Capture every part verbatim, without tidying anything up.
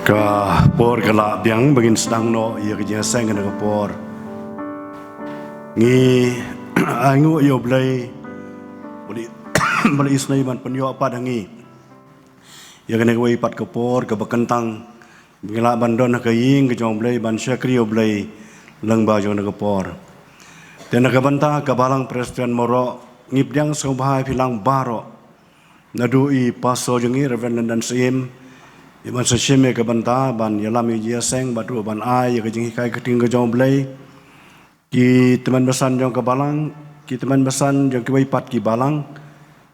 Ka por ka la biang ba ngin sdang noh ïa ka jingïaseng ha kane ka por. Ngi ai nguh ïa U Blei ba la, ba la isynei ban pynïoh pat ha ngi ïa kane kawei pat ka por kaba kyntang ba ngi lah ban don ha ka ïing ka jong U Blei ban shakri ïa U Blei lyngba jong kane ka por. Te na ka bynta ka Balang Presbyterian Mawroh, ngi pdiang sngewbha ïa phi lang baroh, naduh i Pastor jong ngi Reverend Lyndon Syiem, i ban sa shim ïa ka bynta ban ïalam ïa ka jingïaseng bad ruh ban ai ïa ka jinghikai ka ktien ka jong U Blei. Ki tymmen basan jong ka Balang, ki tymmen basan jong kiwei pat ki Balang,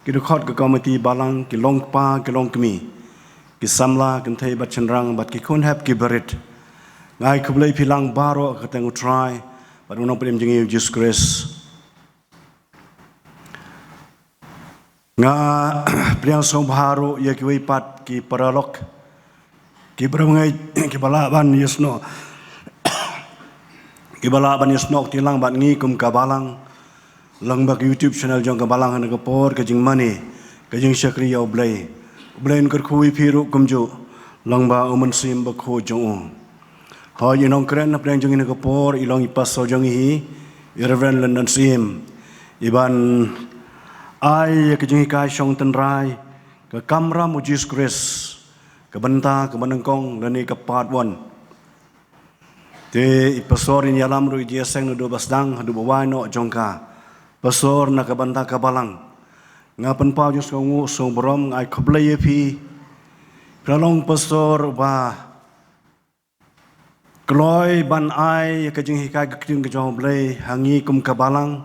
ki dkhot ka komiti Balang, ki long kpa, ki long kmie, ki samla kynthei bad shynrang bad ki khun hep ki barit. Nga ai khublei ïa phi lang baroh ha ka kyrteng U Trai bad U Nongpynim jong ngi U Jisu Khrist. Nga pdiang sngewbha ruh ïa kiwei pat ki paralok, ki para bangeit kiba lah ban ïasnoh, kiba lah ban ïasnoh kti lang bad ngi kum ka Balang lyngba ka YouTube channel jong ka Balang ha kane ka por, ka jingmane, ka jingshakri ïa U Blei. U Blei un kyrkhu ïa phi ruh kumjuh lyngba U Mynsiem Bakhuid jong u. Hooid, i nongkren hapdeng jong ngi ha kane ka por i long i Pastor jong ngi hi, i Reverend Lyndon Syiem, i ban ai ïa ka jinghikai shong tynrai, ka kamram U Jisu Khrist, ka bynta kaba nyngkong lane ka part one. Te i Pastor in ïalam ruh ïa ka jingïaseng naduh ba sdang haduh ba wai noh jong ka. Pastor, na ka bynta ka Balang, nga pynpaw jingsngewnguh sngewburom, nga ai khublei ïa phi. Phi la long Pastor ba kloi ban ai ïa ka jinghikai ka ktien ka jong U Blei ha ngi kum ka Balang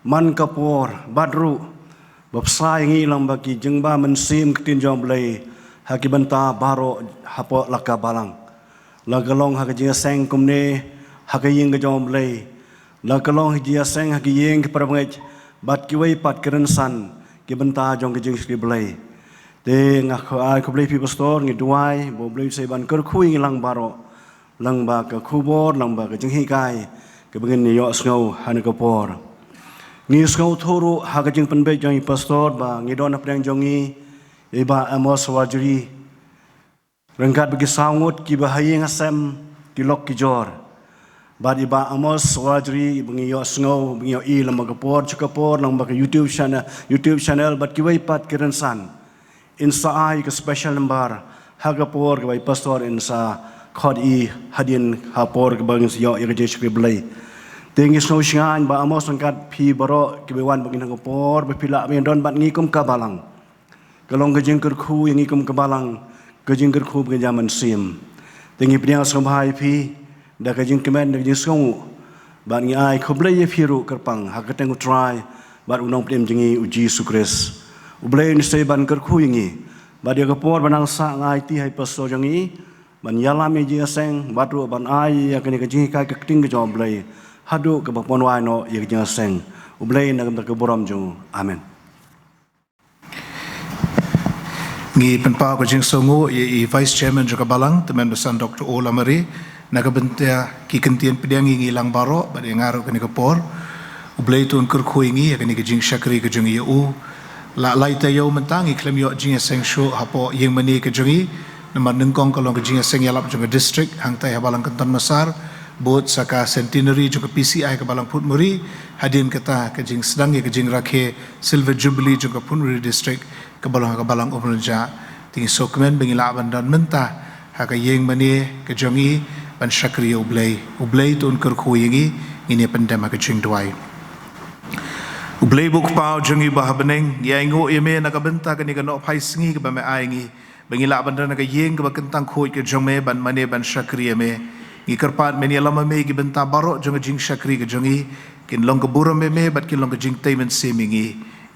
man ka por, bad ruh ba pynshai ïa ngi lyngba ki jingbam mynsiem ktien jong U Blei ha ki bynta baroh hapoh la ka Balang. La ka long ha ka jingïaseng kumne ha ka ïing ka jong U Blei, la ka long ha ka jingïaseng ha ka ïing ki para bangeit bad kiwei pat ki rynsan ki bynta jong ka jingshakri Blei. Te nga ai khublei ïa phi Pastor, ngi duwai ba U Blei un sa ïa ban kyrkhu ïa ngi lang baroh lyngba ka khubor, lyngba ka jinghikai kaba ngin ïohsngew ha kane ka por. Ngi sngewthuh ruh ha ka jingpynbeit jong i Pastor ba ngi don hapdeng jong ngi i Bah Amos Warjri, ryngkat bad ki saw ngut kiba ha ïing ha sem, ki lok ki jor. Bad i Bah Amos Warjri ba ngi ïohsngew, ba ngi ïohi lyngba ka por sha ka por lyngba ka YouTube channel, YouTube channel bad kiwei pat ki rynsan. In sa ai ka special number ha ka por kaba i Pastor in sa khot ïa ngi hadien ha ka por kaba ngin sa ïoh ïa ka jingshakri Blei. Te ngi sngewsih Bah Amos ryngkat phi baroh kiba wan bad ngi ha kane ka por, ba phi lah ban don bad ngi kum ka Balang. Ka long ka jingkyrkhu ïa ngi kum ka Balang, ka jingkyrkhu ba ka jam mynsiem. Te ngi pdiang sngewbha ïa phi da ka jingkmen, da ka jingsngewnguh, bad ngi ai khublei ïa phi ruh kyrpang ha ka kyrteng U Trai bad U Nongpynim jong ngi U Jisu Khrist. U Blei un sa ïa ban kyrkhu ïa ngi. Bad ïa ka por ba nang sah nga aiti ha i Pastor jong ngi ban ïalam ïa ka jingïaseng bad ruh ban ai ïa kane ka jinghikai ka ktien ka jong U Blei haduh kaba pynwai noh ïa ka jingïaseng. U Blei un ai ka burom jong u. Amen. Ngi pynpaw ka jingsngewnguh ïa i Vice Chairman jong ka Balang, Tymmen Basan Doctor O Lamare, na ka bynta ki kyntien pdiang ïa ngi lang baroh bad ïa nga ruh ha kane ka por. U Blei to un kyrkhu ïa ngi ha kane ka jingshakri ka jong ngi ïa u. La lai taïew mynta ngi khlem ïoh jingïaseng shuh hapoh ïing mane ka jong ngi. Namar nyngkong ka long ka jingïaseng ïalap jong ka district hangtai ha Balang Kynton Massar, bud sa ka centenary jong ka P C I ka Balang Phutmuri, hadien kata ka jingsdang ïa ka jingrakhe Silver Jubilee jong ka Phutmuri District kaba long ha ka Balang Umrynjah. Te ngi sngewkmen ba ngi lah ban don mynta ha ka ïing mane ka jong ngi ban shakri ïa U Blei. U Blei to un kyrkhu ïa ngi, ngin ïa pyndem ha ka jingduwai. U Blei ba u Kpa jong ngi ba ha bneng, ngi ai nguh ïa me na ka bynta kane ka nohphai sngi kaba me ai ngi, ba ngi lah ban don ha ka ïing kaba kyntang khuid ka jong me ban mane ban shakri ïa me. Ngi kyrpad men ïalam ïa me ïa ki bynta baroh jong ka jingshakri ka jong ngi, kin long ka burom ïa me bad kin long ka jingtei mynsiem ïa ngi.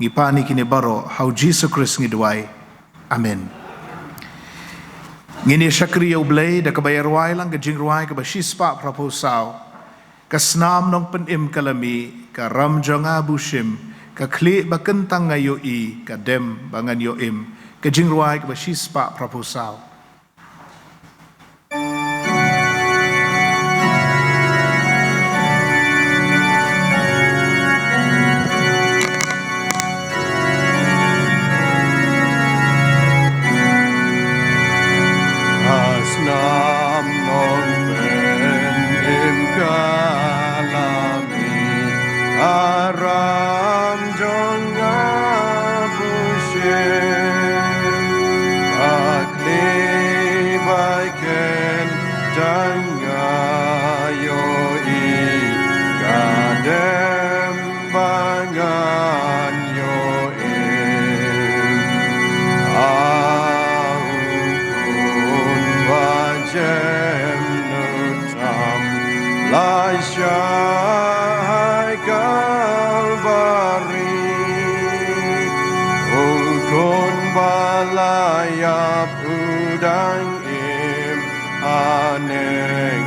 Ngi pan ïa kine baroh ha U Jisu Khrist ngi duwai. Amen. Ngin ïa shakri ïa U Blei da kaba ïa rwai lang ka jingrwai kaba shispah phraphew saw. Ka snam nongpynim ka la mih, ka ram jong nga bushim, ka khlieh ba kyntang nga ïohi, ka dem ba ngan ïoh im. Ka jingrwai kaba shispah phraphew saw. la ïap u dang im haneng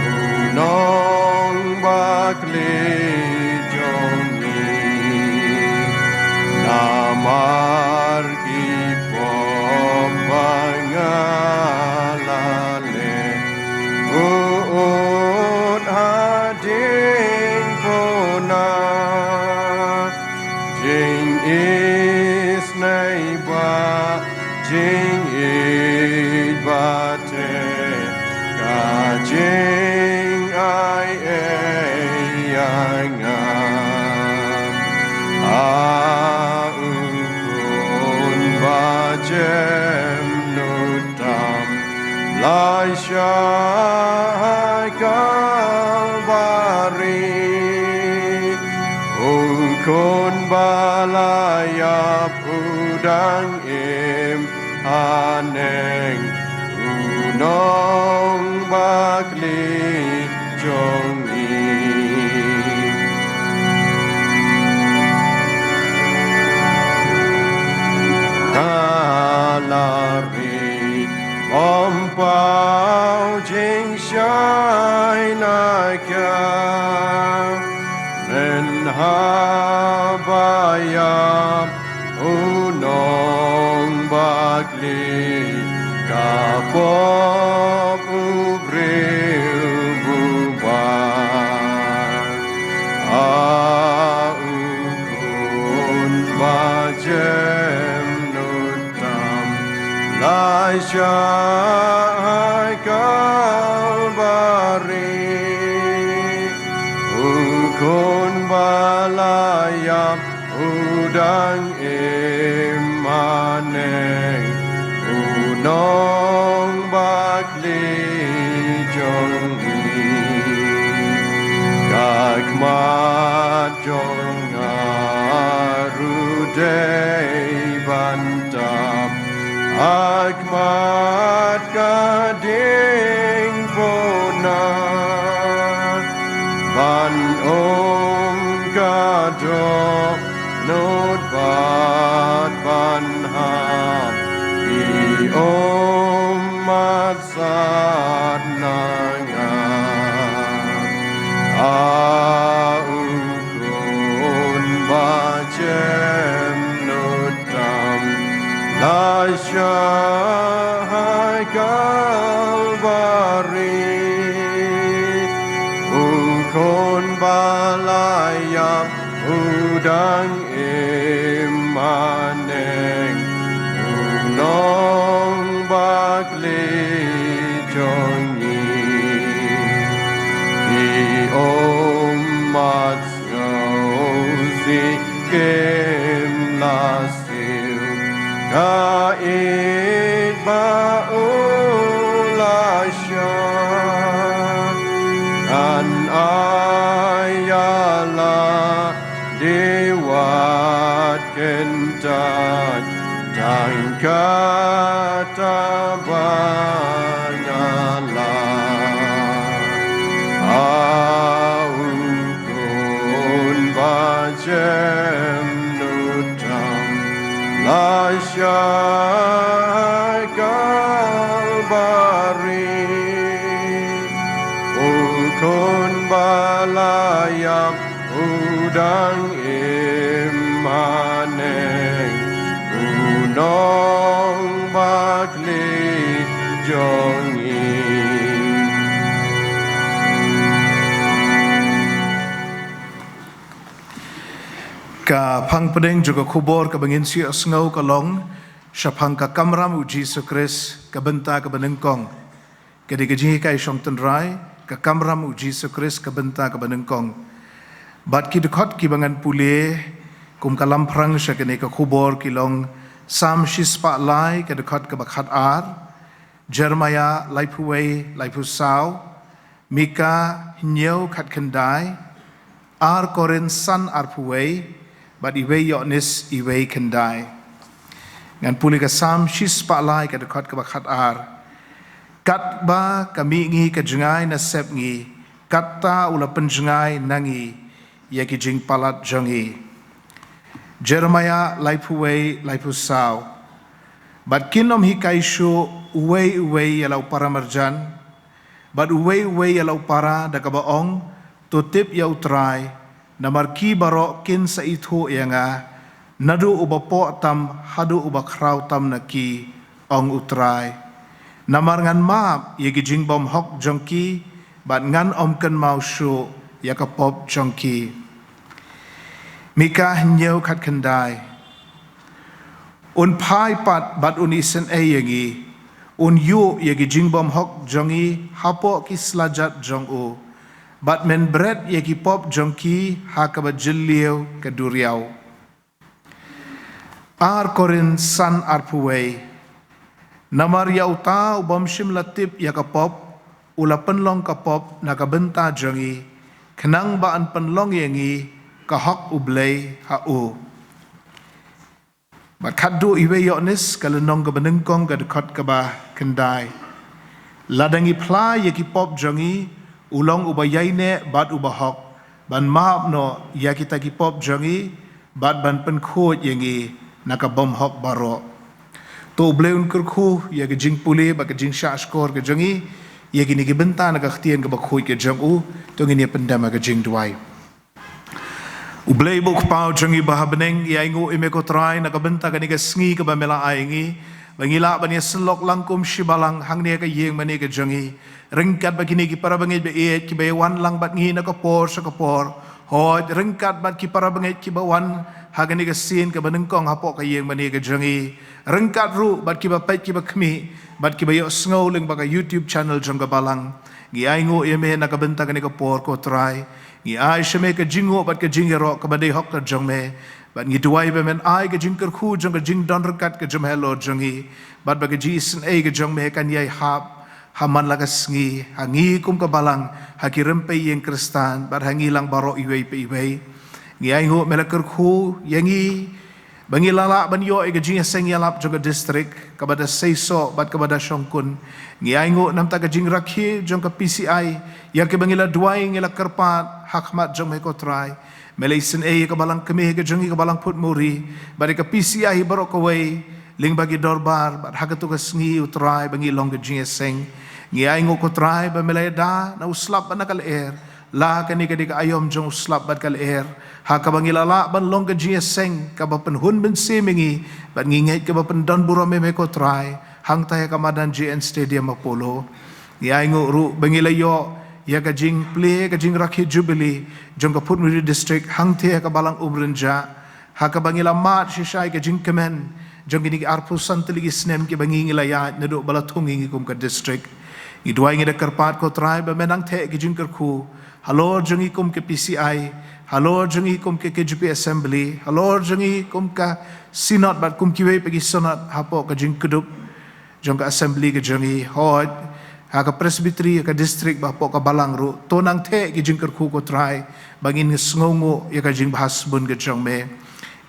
u nongbakli jong ngi. Namar ki pop ba nga la leh u ud ha ding puna. Jingisynei ba jingïeit ba teh ka jingai ei ïa nga. A u khun ba jem nud tam lai sha ha Kalbari. U khun ba la ïap u dang im haneng u nongbakli jong ngi. Kalbari, bym paw jingshai na ka, mynhaba ïap u nongbakli, ka pop u briew buba. A u khun ba jem nud tam lai sha ha Kalbari. U khun ba la ïap u dang im haneng u nongbakli jong ngi. Ka khmat jong nga ruh dei ban tap ha khmat ka ding puna, ban um ka dohnud bad ban hap ïa u mat sat na nga. A u khun ba jem nud tam lai sha ha Kalbari. U khun ba la ïap u dang im haneng u nongbakli jong ngi. Ki ummat sngewsih kim la siew, ka ïeit ba u la shah. Ngan ai ïa lade wat kyntait tang kata ba nga lah. A u khun ba jem nud tam lai sha ha Kalbari. U khun ba la ïap u dang im haneng u nongbakli jong ngi. Ka phang pdeng jong ka khubor kaba ngin sa ïohsngew ka long shaphang ka kamram u Jisu Khrist ka bynta kaba nyngkong. Ka dei ka jinghikai shong tynrai, ka kamram u Jisu Khrist ka bynta kaba nyngkong. Bad ki dkhot kiba ngan pule kum ka lamphrang sha kane ka khubor ki long Salm shispah lai ka dkhot kaba khatar, Jeremiah laiphew wei laiphew saw, Mika hynñiew khatkhyndai, ar Korinth san arphew wei, bad iwei Ïoannis iwei khyndai. Ngan pule ka Salm shispah lai ka dkhot kaba khatar. Katba ka mihngi ka jngai na sepngi, katta u la pynjngai na ngi ïa ki jingpalat jong ngi. Jeremiah laiphew wei laiphew saw. Bad kin ym hikai shuh uwei uwei ïa la u para marjan, bad uwei uwei ïa la u para da kaba ong, to tip ïa u Trai, namar ki baroh kin sa ithuh ïa nga, naduh uba poh tam haduh uba khraw tam na ki, ong u Trai. Namar ngan map ïa ki jingbymhok jong ki, bad ngan ym kynmaw shuh ïa ka pop jong ki. Mika hynñiew khatkhyndai. Un phai pat bad un isynei ïa ngi, un ïuh ïa ki jingbymhok jong ngi hapoh ki slajat jong u, bad men bret ïa ki pop jong ki ha kaba jylliew ka duriaw. Ar Korinth san arphew wei. Namar ïa uta u bym shym la tip ïa ka pop, u la pynlong ka pop na ka bynta jong ngi, khnang ba yn pynlong ïa ngi ka hok U Blei ha u. Bad khatduh iwei Ïoannis ka lynnong kaba nyngkong ka dkhot kaba khyndai. Lada ngi phla ïa ki pop jong ngi, u long uba ïaineh bad uba hok, ban map noh ïa kita ki pop jong ngi, bad ban pynkhuid ïa ngi na ka bymhok baroh. To U Blei un kyrkhu ïa ka jingpule bad ka jingshahshkor ka jong ngi, ïa kine ki bynta na ka ktien kaba khuid ka jong u, to ngin ïa pyndem ha ka jingduwai. U Blei ba u kpa jong ngi ba ha bneng, ngi ainguh ïa me ko Trai na ka bynta kane ka sngi kaba me la ai ïa ngi, ba ngi lah ban ïa syllok lang kum shi balang hangne ha ka ïing mane ka jong ngi. Ryngkat bad kine ki para bangeit ba ïeit kiba ïa wan lang bad ngi na ka por sha ka por. Hooid, ryngkat bad ki para bangeit kiba wan ha kane ka sien kaba nyngkong hapoh ka ïing mane ka jong ngi. Ryngkat ruh bad kiba peit kiba khmih, bad kiba ïohsngew lyngba ka YouTube channel jong ka balang. Ngi ainguh ïa me na ka bynta kane ka por ko Trai. Ngi ai sha me ka jingnguh bad ka jingïaroh kaba dei hok ka jong me. Bad ngi duwai ba men ai ka jingkyrkhu jong ka jingdon ryngkat ka jong me halor jong ngi. Bad ba ka jingisynei ka jong me kan ïai hap ha man la ka sngi, ha ngi kum ka balang, ha ki rympei ïing Khristan, bad ha ngi lang baroh iwei pa iwei. Ngi ainguh me la kyrkhu ïa ngi, ba ngi la lah ban ïoh ïa ka jingïaseng ïalap jong ka distrik, kaba da seisoh bad kaba da shongkun. Ngi ainguh namar ka jingrakhe jong ka P C I, ïa kiba ngi la duwai ngi la kyrpad ha khmat jong me ko Trai. Me la isynei ïa ka balang kmie ka jong ngi, ka balang Phutmuri, bad ïa ka P C I hi baroh kawei, lyngba ki dorbar, bad ha kato ka sngi u Trai ba ngi long ka jingïaseng. Ngi ainguh ko Trai ba me la ïada na u slap bad na ka lyer, la kane ka dei ka aïom jong u slap bad ka lyer, ha kaba ngi la lah ban long ka jingïaseng kaba pynhun mynsiem ïa ngi, bad ngi ngeit kaba pyndonburom ïa me ko Trai, hangta ha ka madan J N Stadium Apollo. Ngi ainguh ruh ba ngi la ïoh ïa ka jingplie ka jingrakhe Jubilee jong ka Phutmuri District hangta ha ka balang Umrynjah, ha kaba ngi la mad shisha ïa ka jingkmen jong kine ki arphew san tylli ki snem kiba ngi ngi la ïaid naduh ba la thung ïa ngi kum ka distrik. Ngi duwai ngi da kyrpad ko Trai ba men nang theh ki jingkyrkhu halor jong ngi kum ka P C I, halor jong ngi kum ka K J P Assembly, halor jong ngi kum ka Synod bad kum kiwei pa ki Synod hapoh ka jingkdup jong ka Assembly ka jong ngi, hooid, ha ka Presbytery, ha ka distrik bad hapoh ka balang ruh, to nang theh ki jingkyrkhu ko Trai, ba ngin sngewnguh ïa ka jingbha sbun ka jong me.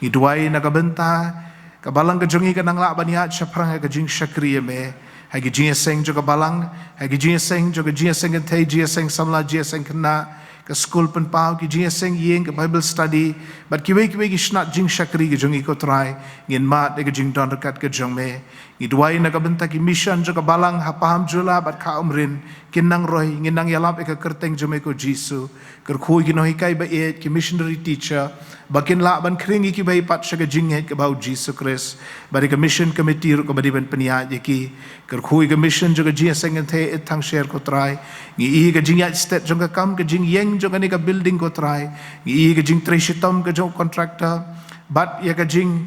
Ngi duwai na ka bynta ka balang ka jong ngi kan nang lah ban ïaid shaphrang ha ka jingshakri ïa me, ha ki jingïaseng jong ka balang, ha ki jingïaseng jong ka jingïaseng kynthei, jingïaseng samla, jingïaseng khynnah, ka skul pynpaw, ki jingïaseng ïing, ka Bible study, bad kiwei kiwei ki shnat jingshakri ka jong ngi ko Trai, ngin mad ïa ka jingdon ryngkat ka jong me. Ngi duwai na ka bynta ki mission jong ka balang ha Pahamjula bad Kha Umrin, kin nang roi, ngin nang ïalap ïa ka kyrteng jong me ko Jisu. Kyrkhu ïa ki nonghikai ba ïeit, ki missionary teacher, ba kin lah ban khring ïa kiwei pat sha ka jingngeit kaba ha u Jisu Khrist. Bad ïa ka mission committee ruh kaba dei ban pynïaid ïa ki. Kyrkhu ïa ka mission jong ka jingïaseng kynthei Ïeid Thangsher ko Trai. Ngi ïohi ka jingïaid stet jong ka kam, ka jingïeng jong kane ka building ko Trai. Ngi ïohi ka jingtrei shitom ka jong u contractor, bad ïa ka jing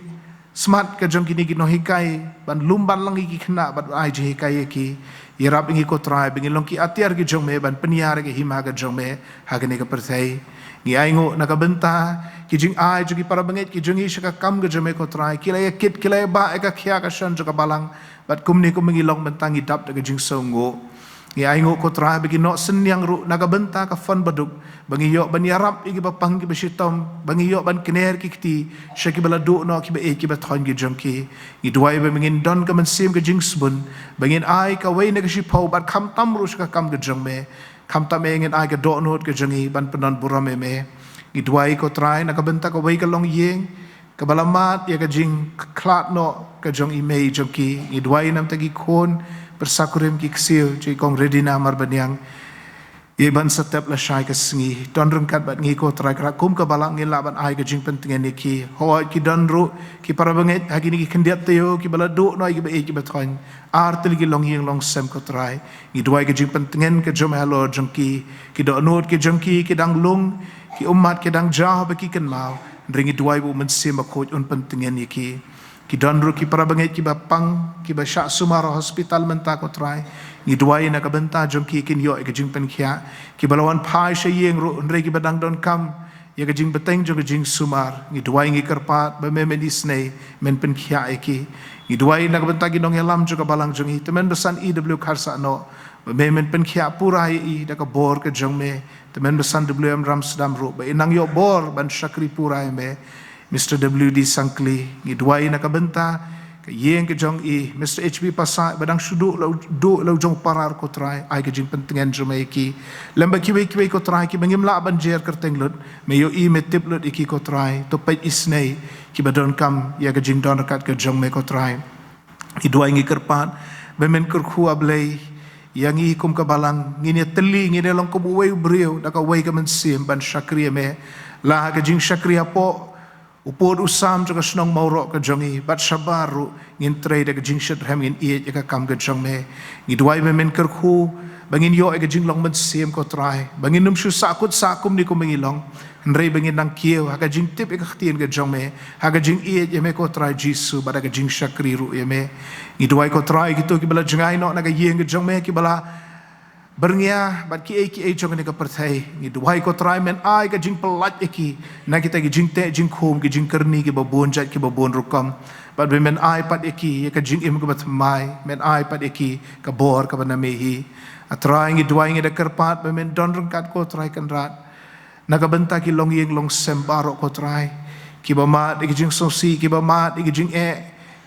smat ka jong kine ki nonghikai, ban lum ban lang ïa ki khynnah, bad ai jinghikai ïa ki. Ïarap ïa ngi ko Trai, ba ngin long ki atiar ki jong me, ban pynïar ïa ka hima ka jong me ha kane ka pyrthei. Ngi ainguh na ka bynta ki jingai jong ki para bangeit ki jong ngi sha ka kam ka jong me ko Trai, ki la ïakit, ki la ïabah ïa ka khia ka shan jong ka balang, bad kumne kumba ngi long mynta ngi dap da ka jingsngewnguh. Ngi ainguh ko Trai ba ki Noh Synniang ruh na ka bynta ka fund baduk, ba ngi ïoh ban ïarap ïa kiba pang kiba shitom, ba ngi ïoh ban kner ki kti sha kiba la duh noh, kiba ïeit kiba thoiñ ki jong ki. Ngi duwai ba ngin don ka mynsiem ka jingsbun, ba ngin ai kawei na ka shiphew bad khamtam ruh sha ka kam ka jong me. Khamtam eh ngin ai ka dohnud ka jong ngi ban pyndonburom ïa me. Ngi duwai ko Trai na ka bynta kawei ka longïing, kaba la mad ïa ka jingkhlad noh ka jong i mei jong ki. Ngi duwai namar ki khun pyrsa kurim ki ksiew jong i Kong Redina Marbaniang, ïa ban sa tep lashai ka sngi. Don ryngkat bad ngi ko Trai, kynrad kum ka balang ngin lah ban ai ka jingpyntngen ïa ki. Hooid, ki don ruh ki para bangeit ha kine ki khyndiat taïew kiba la duh noh ïa kiba ïeit kiba thoiñ. Ar tylli ki longïing longsem ko Trai. Ngi duwai ka jingpyntngen ka jong me halor jong ki. Ki dohnud ki jong ki ki dang lung, ki ummat ki dang jaw ba ki kynmaw. Hynrei ngi duwai ba u Mynsiem Bakhuid un pyntngen ïa ki. Ki don ruh ki para bangeit kiba pang, kiba shah sumar ha hospital mynta ko Trai. Ngi duwai na ka bynta jong ki kin ïoh ïa ka jingpynkhiah. Kiba la wan phai sha ïing ruh, hynrei kiba dang donkam ïa ka jingbteng jong ka jingsumar. Ngi duwai, ngi kyrpad ba me men isynei, men pynkhiah ïa ki. Ngi duwai na ka bynta ki nongïalam jong ka balang jong i, tymmen basan E W Kharsahnoh, ba me men pynkhiah pura ïa i da ka bor ka jong me. Tymmen basan W M Ramsdam ruh, ba in nang ïoh bor ban shakri pura ïa me. Mister W D Sangkli, ngi duwai na ka bynta ka ïing ka jong i. Mister H B Passaiah ba dang shu duh la u, duh la u jong u para ko Trai, ai ka jingpyntngen jong me ïa ki. Lem bad kiwei kiwei ko Trai kiba ngim lah ban jer kyrteng lut, me ïohi, me tip lut ïa ki ko Trai. To peit isynei kiba donkam ïa ka jingdon ryngkat ka jong me ko Trai. Ngi duwai, ngi kyrpad ba men kyrkhu, A Blei, ïa ngi kum ka balang. Ngin ïa tylli, ngin ïa long kum uwei u briew da kawei ka mynsiem ban shakri ïa me. La ha ka jingshakri hapoh u pud u sam jong ka shnong Mawroh ka jong i, bad shabar ruh, ngin trei da ka jingshitrhem, ngin ïeit ïa ka kam ka jong me. Ngi duwai ba men kyrkhu ba ngin ïoh ïa ka jinglong mynsiem ko Trai, ba ngin ym shu sahkut sah kumne kumba ngi long, hynrei ba ngin nang kiew ha ka jingtip ïa ka ktien ka jong me, ha ka jingïeit ïa me ko Trai Jisu, bad ha ka jingshakri ruh ïa me. Ngi duwai ko Trai, kito kiba la jngai noh na ka ïing ka jong me, kiba la byrngia bad kiei kiei jong kane ka pyrthei, ngi duwai ko Trai men ai ka jingpyllait ïa ki na kita ki jingteh jingkhum, ki jingkyrni kiba bun jait kiba bun rukom. Bad ba men ai pat ïa ki ïa ka jingim kaba thymmai, men ai pat ïa ki ka bor kaba na me hi. A Trai, ngi duwai, ngi da kyrpad ba men don ryngkat ko Trai Kynrad na ka bynta ki longïing longsem baroh ko Trai, kiba mad ïa ka jingsngewsih, kiba mad ïa ka jingeh,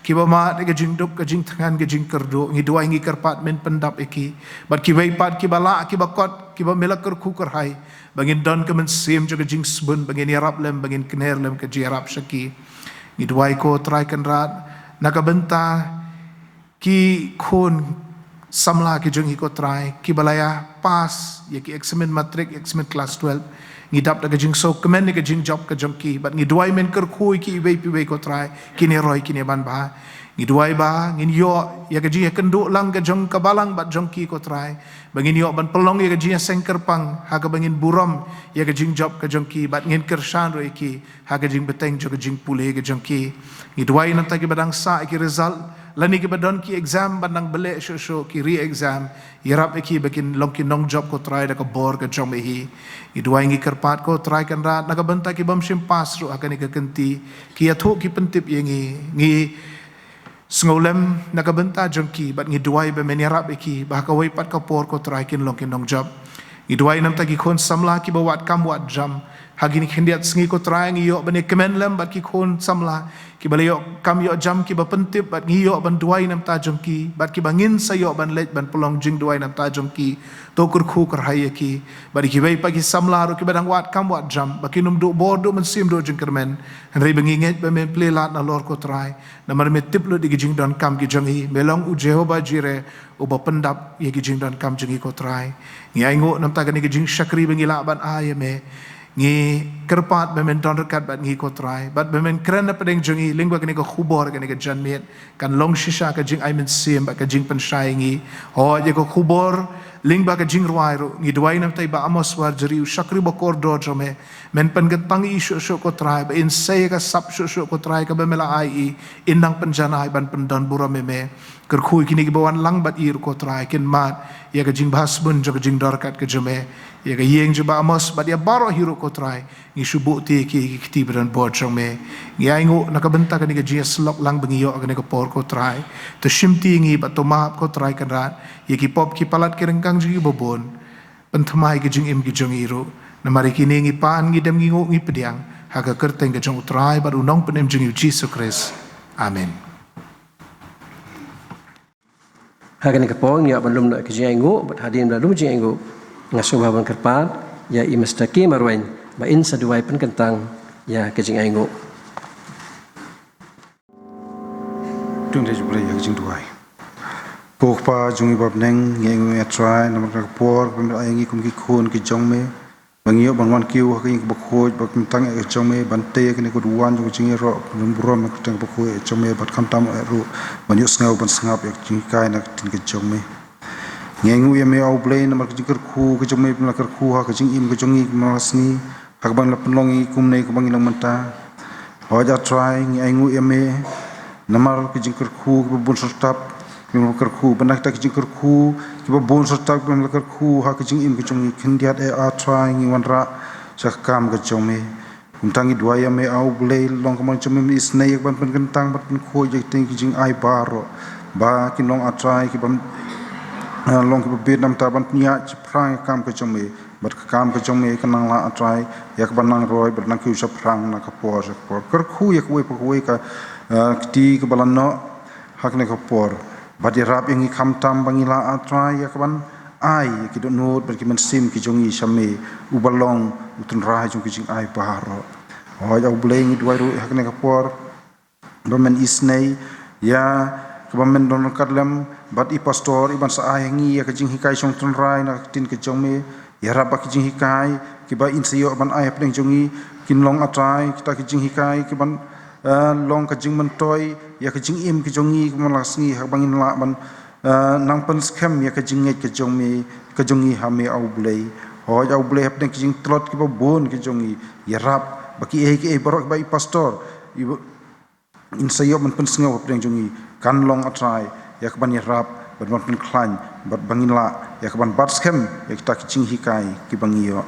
kiba mad ïa ka jingduk, ka jingthngan, ka jingkyrduh. Ngi duwai, ngi kyrpad men pyndap ïa ki. Bad kiwei pat kiba lah, kiba kot, kiba me la kyrkhu kyrhai, ba ngin don ka mynsiem jong ka jingsbun, ba ngin ïarap lem, ba ngin kner lem ka jingïarap sha ki. Ngi duwai ko Trai Kynrad na ka bynta ki khun samla ki jong i ko Trai, kiba la ïa pass ïa ki eksamin matrik, eksamin klas twelve. Ngi dap da ka jingsngewkmen ïa ka jingjop ka jong ki, bad ngi duwai men kyrkhu ïa ki iwei pa iwei ko Trai, kin ïa roi, kin ïa ban bha. Ngi duwai ba ngin ïoh ïa ka jingïakynduh lang ka jong ka balang bad jong ki ko Trai, ba ngin ïoh ban pynlong ïa ka jingïaseng kyrpang ha kaba ngin burom ïa ka jingjop ka jong ki, bad ngin kyrshan ruh ïa ki ha ka jingbteng jong ka jingpule ka jong ki. Ngi duwai namar kiba dang sah ïa ki result, lane kiba don ki exam ban nang beh shuh shuh, ki re-exam, ïarap ïa ki ba kin long ki nongjop ko Trai da ka bor ka jong me hi. Ngi duwai, ngi kyrpad ko Trai Kynrad na ka bynta ki bym shym pass ruh ha kane ka kynti, ki ïathuh, ki pyntip ïa ngi. Ngi sngewlem na ka bynta jong ki, bad ngi duwai ba men ïarap ïa ki ba ha kawei pat ka por ko Trai kin long ki nongjop. Ngi duwai namar ki khun samla kiba wad kam wad jam ha kine ki khyndiat sngi ko Trai, ngi ïoh ban ïa kmen lem bad ki khun samla kiba la ïoh kam ïoh jam, kiba pyntip, bad ngi ïoh ban duwai namar jong ki, bad kiba ngin sa ïoh ban leit ban pynlong jingduwai namar jong ki. To kyrkhu kyrhai ïa ki. Bad ïa kiwei pat ki samla ruh kiba dang wad kam wad jam, ba kin ym duh bor, duh mynsiem, duh jingkyrmen, hynrei ba ngi ngeit ba men plie lad nalor ko Trai. Namar me tip lut ïa ki jingdonkam ki jong i, me long u Jehovah Jireh, uba pyndap ïa ki jingdonkam jong i ko Trai. Ngi ainguh namar kane ka jingshakri ba ngi lah ban ai ïa me. Ngi kyrpad ba men don ryngkat bad ngi ko Trai, bad ba men kren na pdeng jong i lyngba kane ka khubor, kane ka janmiet, kan long shisha ka jingai mynsiem bad ka jingpynshai ïa ngi. Hooid, ïa ka khubor lyngba ka jingrwai ruh, ngi duwai namar i Bah Amos Warjri, u shakri bakordor jong me, men pynkyntang ïa i shuh shuh ko Trai, ba in sei ïa ka sap shuh shuh ko Trai kaba me la ai ïa i, in nang pynjanai ban pyndon burom ïa me. Kyrkhu ïa kine kiba wan lang bad i ruh ko Trai, kin mad ïa ka jingbha sbun jong ka jingdorkat ka jong me. Ïa ka ïing jong Bah Amos bad ïa baroh hi ruh ko Trai, ngi shu buh ti ïa ki ha ki kti ba donbor jong me. Ngi ainguh na ka bynta kane ka jingïasyllok lang ba ngi ïoh ha kane ka por ko Trai. To shimti ïa ngi bad to map ko Trai Kynrad ïa ki pop ki palat ki ryngkang jong ngi ba bun. Pynthymmai ïa ki jingim ki jong i ruh. Namar ïa kine ngi pan, ngi dem, ngi nguh, ngi pdiang ha ka kyrteng ka jong u Trai bad u Nongpynim jong ngi u Jisu Khrist. Amen. Ha kane ka por ngi ïa ban lum noh ka jingainguh, bad hadien ba la lum jingainguh, nga sngewbha ban kyrpad ïa i Mister K Marwein ba in sa duwai pynkyntang ïa ka jingainguh. Ngi ïa jingduwai. Ko Kpa jong ngi ba ha bneng, ngi ainguh ïa me A Trai namar ka por ba me la ai ïa ngi kum ki khun ki jong me, ba ngin ïoh ban wan kiew ha ka ïing kaba khuid, ba ka bynta ka jong me, ban tei ïa kane ka duwan jong ka jingïaroh, ban burom ïa ka kyrteng kaba khuid ka jong me, bad khamtam ruh ban ïohsngew ban sngap ïa ka jinghikai na ka ktien ka jong me. Ngi ainguh ïa me A U Blei namar ka jingkyrkhu ka jong me ba me la kyrkhu ha ka jingim ka jong ngi man la ka sngi, ha kaba ngi la pynlong ïa ngi kumne kaba ngi long mynta. Hooid A Trai, ngi ainguh ïa me namar ka jingkyrkhu kaba bun syrtap ba me la kyrkhu, bad na kita ki jingkyrkhu kiba bun syrtap ba me la kyrkhu ha ka jingim ka jong ngi, khyndiat eh A Trai ngi wanrah sha ka kam ka jong me. Kumta ngi duwai ïa me A U Blei, long ka mon jong me, me isynei ïa ka ban pynkyntang, ban pynkhuid ïa kita ki jingai baroh, ba kin long A Trai kiba, eh, long kiba bit namar ban pynïaid shaphrang ïa ka kam ka jong me, bad ka kam ka jong me kan nang lah A Trai ïa ka ban nang roi bad nang kiew shaphrang na ka por sha ka por. Kyrkhu ïa kawei pa kawei ka, eh, kti kaba la noh ha kane ka por, bad ïarap ïa ngi khamtam ba ngin lah A Trai ïa ka ban ai ïa ki dohnud bad ki mynsiem ki jong ngi sha me, uba long u tynrai jong ki jingai baroh. Hooid A U Blei, ngi duwai ruh ha kane ka por ba men isynei ïa kaba men don ryngkat lem bad i pastor, i ban sa ai ha ngi ïa ka jinghikai shong tynrai na ka ktien ka jong me. Ïarap ba ki jinghikai kiba in sa ïoh ban ai hapdeng jong ngi kin long A Trai kita ki jinghikai kiban, eh, long ka jingmyntoi ïa ka jingim ka jong ngi man la ka sngi, ha kaba ngin lah ban, eh, nang pynskhem ïa ka jingngeit ka jong me, ka jong ngi ha me A U Blei. Hooid A U Blei, hapdeng ki jingtlot kiba bun ki jong ngi, ïarap ba kiei kiei baroh kiba i pastor, i ba, in sa ïoh ban pynsngew hapdeng jong ngi, kan long A Trai ïa ka ban ïarap bad ban pynkhlaiñ, bad ba ngin lah ïa ka ban bat skhem ïa kita ki jinghikai kiba ngi ïoh.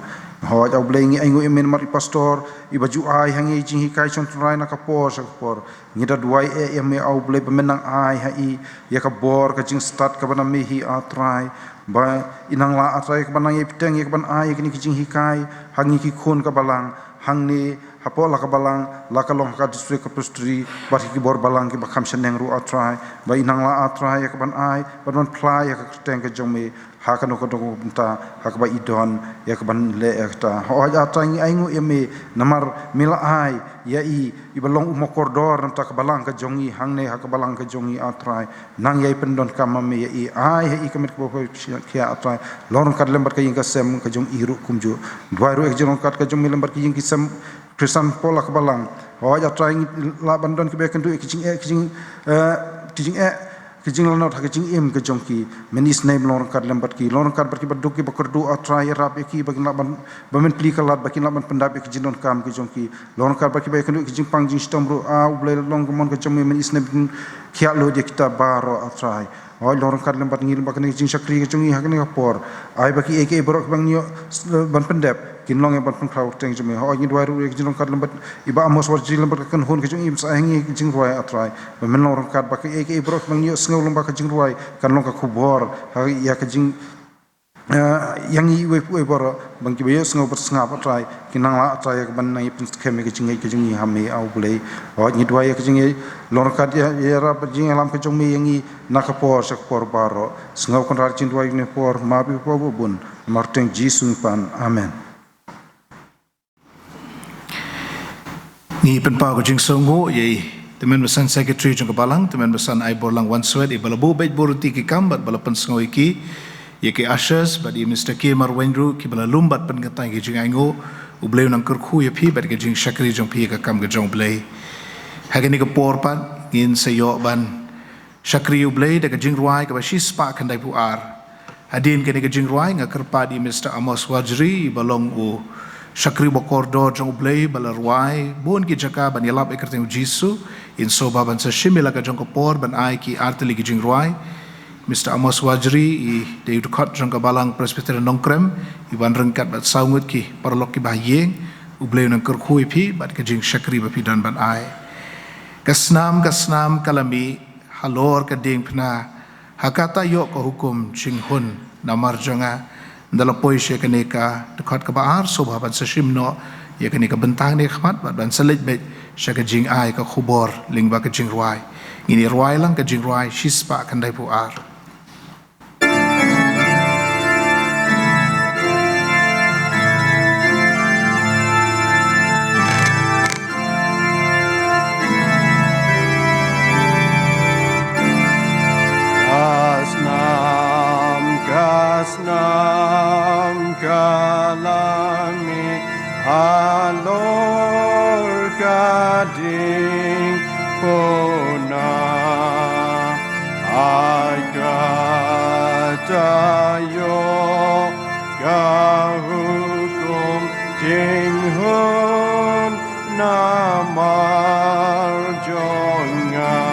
Hooid A U Blei, ngi ainguh ïa me namar i pastor, iba ju ai ha ngi jinghikai shong tynrai na ka por sha ka por. Ngi da duwai eh ïa me A U Blei ba men nang ai ha i ïa ka bor ka jingstad kaba na me hi A Trai, ba in nang lah A Trai ïa ka ban nang ïai bteng ïa ka ban ai ïa kine ki jinghikai ha ngi ki khun ka balang, hangne hapoh la ka balang, la ka long ha ka district, ka presbytery, bad ki bor balang kiba kham shaneng ruh A Trai, ba in nang lah A Trai ïa ka ban ai bad ban phla ïa ka kyrteng ka jong me ha kano kano ka bynta ha kaba i don ïa ka ban leh ïa kata. Hooid A Trai, ngi ainguh ïa me namar me la ai ïa i, iba long u mokordor na bynta ka balang ka jong ngi hangne ha ka balang ka jong ngi A Trai. Nang ïai pyndonkam ma me ïa i, ai ha i ka met kaba khia A Trai, long ryngkat lem bad ka ïing ka sem ka jong i ruh kumjuh. Duwai ruh ïa ka jinglong ryngkat ka jong me lem bad ka ïing ki sem Khristan hapoh la ka balang. Hooid A Trai, ngi lah ban don kiba ïakynduh ïa ki jingeh, ki jing, eh, ki jingeh, ki jinglanot ha ka jingim ka jong ki. Men isynei men long ryngkat lem bad ki, long ryngkat bad kiba duk kiba kyrduh A Trai, ïarap ïa ki ba kin lah ban, ba men plie ka lad ba kin lah ban pyndap ïa ki jingdonkam ki jong ki. Long ryngkat bad kiba ïakynduh ïa ki jingpang jingshitom ruh A U Blei, long ka mon ka jong me, men isynei men khiah lut ïa kita baroh A Trai. Hooid long ryngkat lem bad ngi lem bad kane ka jingshakri ka jong ngi ha kane ka por. Ai ba kiei kiei baroh kiba ngi ïoh, eh, ban pyndep kin long ïa ban pynkylla ka kyrteng jong me. Hooid ngi duwai ruh ïa ka jinglong ryngkat lem bad i Bah Amos Warjri lem bad ka kynhun ka jong i, men sa ai ha ngi ka jingrwai A Trai, ba men long ryngkat ba kiei kiei baroh kiba ngi ïohsngew lem bad ka jingrwai kan long ka khubor ha ïa ka jing, eh, ïa ngi iwei pa iwei baroh, ba kiba ïohsngew bad sngap A Trai kin nang lah A Trai ïa ka ban nang ïa pynskhem ïa ka jingngeit ka jong ngi ha me A U Blei. Hooid ngi duwai ïa ka jingïalong ryngkat, ïa, ïarap bad jingïalam ka jong me ïa ngi na ka por sha ka por baroh. Sngewkynrad jingduwai ha kane ka por, map ïa phi baroh bun, namar kyrteng Jisu ngi pan. Amen. Ngi pynpaw ka jingsngewnguh ïa i Tymmen Basan Secretary jong ka Balang, Tymmen Basan Aiborlang Wanswet, iba la buh beit buh ryntih ki kam bad ba la pynsngew ïa ki, ïa ki ushers bad ïa Mister K Marweiñ ruh, kiba la lum bad pynkyntait ïa ki jingainguh. U Blei un nang kyrkhu ïa phi bad ka jingshakri jong phi ïa ka kam ka jong U Blei. Ha kane ka por pat ngin sa ïoh ban shakri U Blei da ka jingrwai kaba shispah khyndaiphew ar. Hadien kane ka jingrwai nga kyrpad ïa Mister Amos Warjri, iba long u shakri ba kordor jong U Blei ba la rwai bun ki jaka ban ïalap ïa ka kyrteng U Jisu, in sngewbha ban sa shim ïa la ka jong ka por ban ai ki artylli ki jingrwai. Mister Amos Warjri i dei u dkhot jong ka Balang Presbyterian Nongkrem, iban ryngkat bad saw ngut ki paralok kiba ha ïing. U Blei un nang kyrkhu ïa phi bad ka jingshakri ba phi don ban ai. Ka snam ka snam ka la mih halor ka diengphna, ha kata ïoh ka hukum jinghun namar jong nga. Ynda la poi sha kane ka dkhot kaba ar, sngewbha ban sa shim noh ïa kane ka bynta kane ka khmat bad ban sa leit beit sha ka jingai ka khubor lyngba ka jingrwai. Ngin ïa rwai lang ka jingrwai shispah khyndaiphew ar. Snam ka la mih halor ka ding puna, ai ka ta ïoh ka hukum jinghun namar jong nga.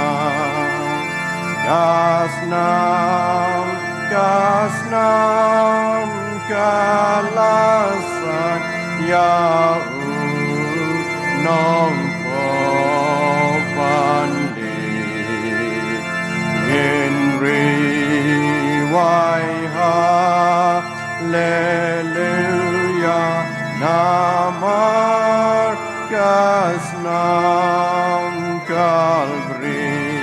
Ka snam, ka snam, ka la sak ïa u nongpop ban leit. Ngin ri wai haleluya namar ka snam Kalbari.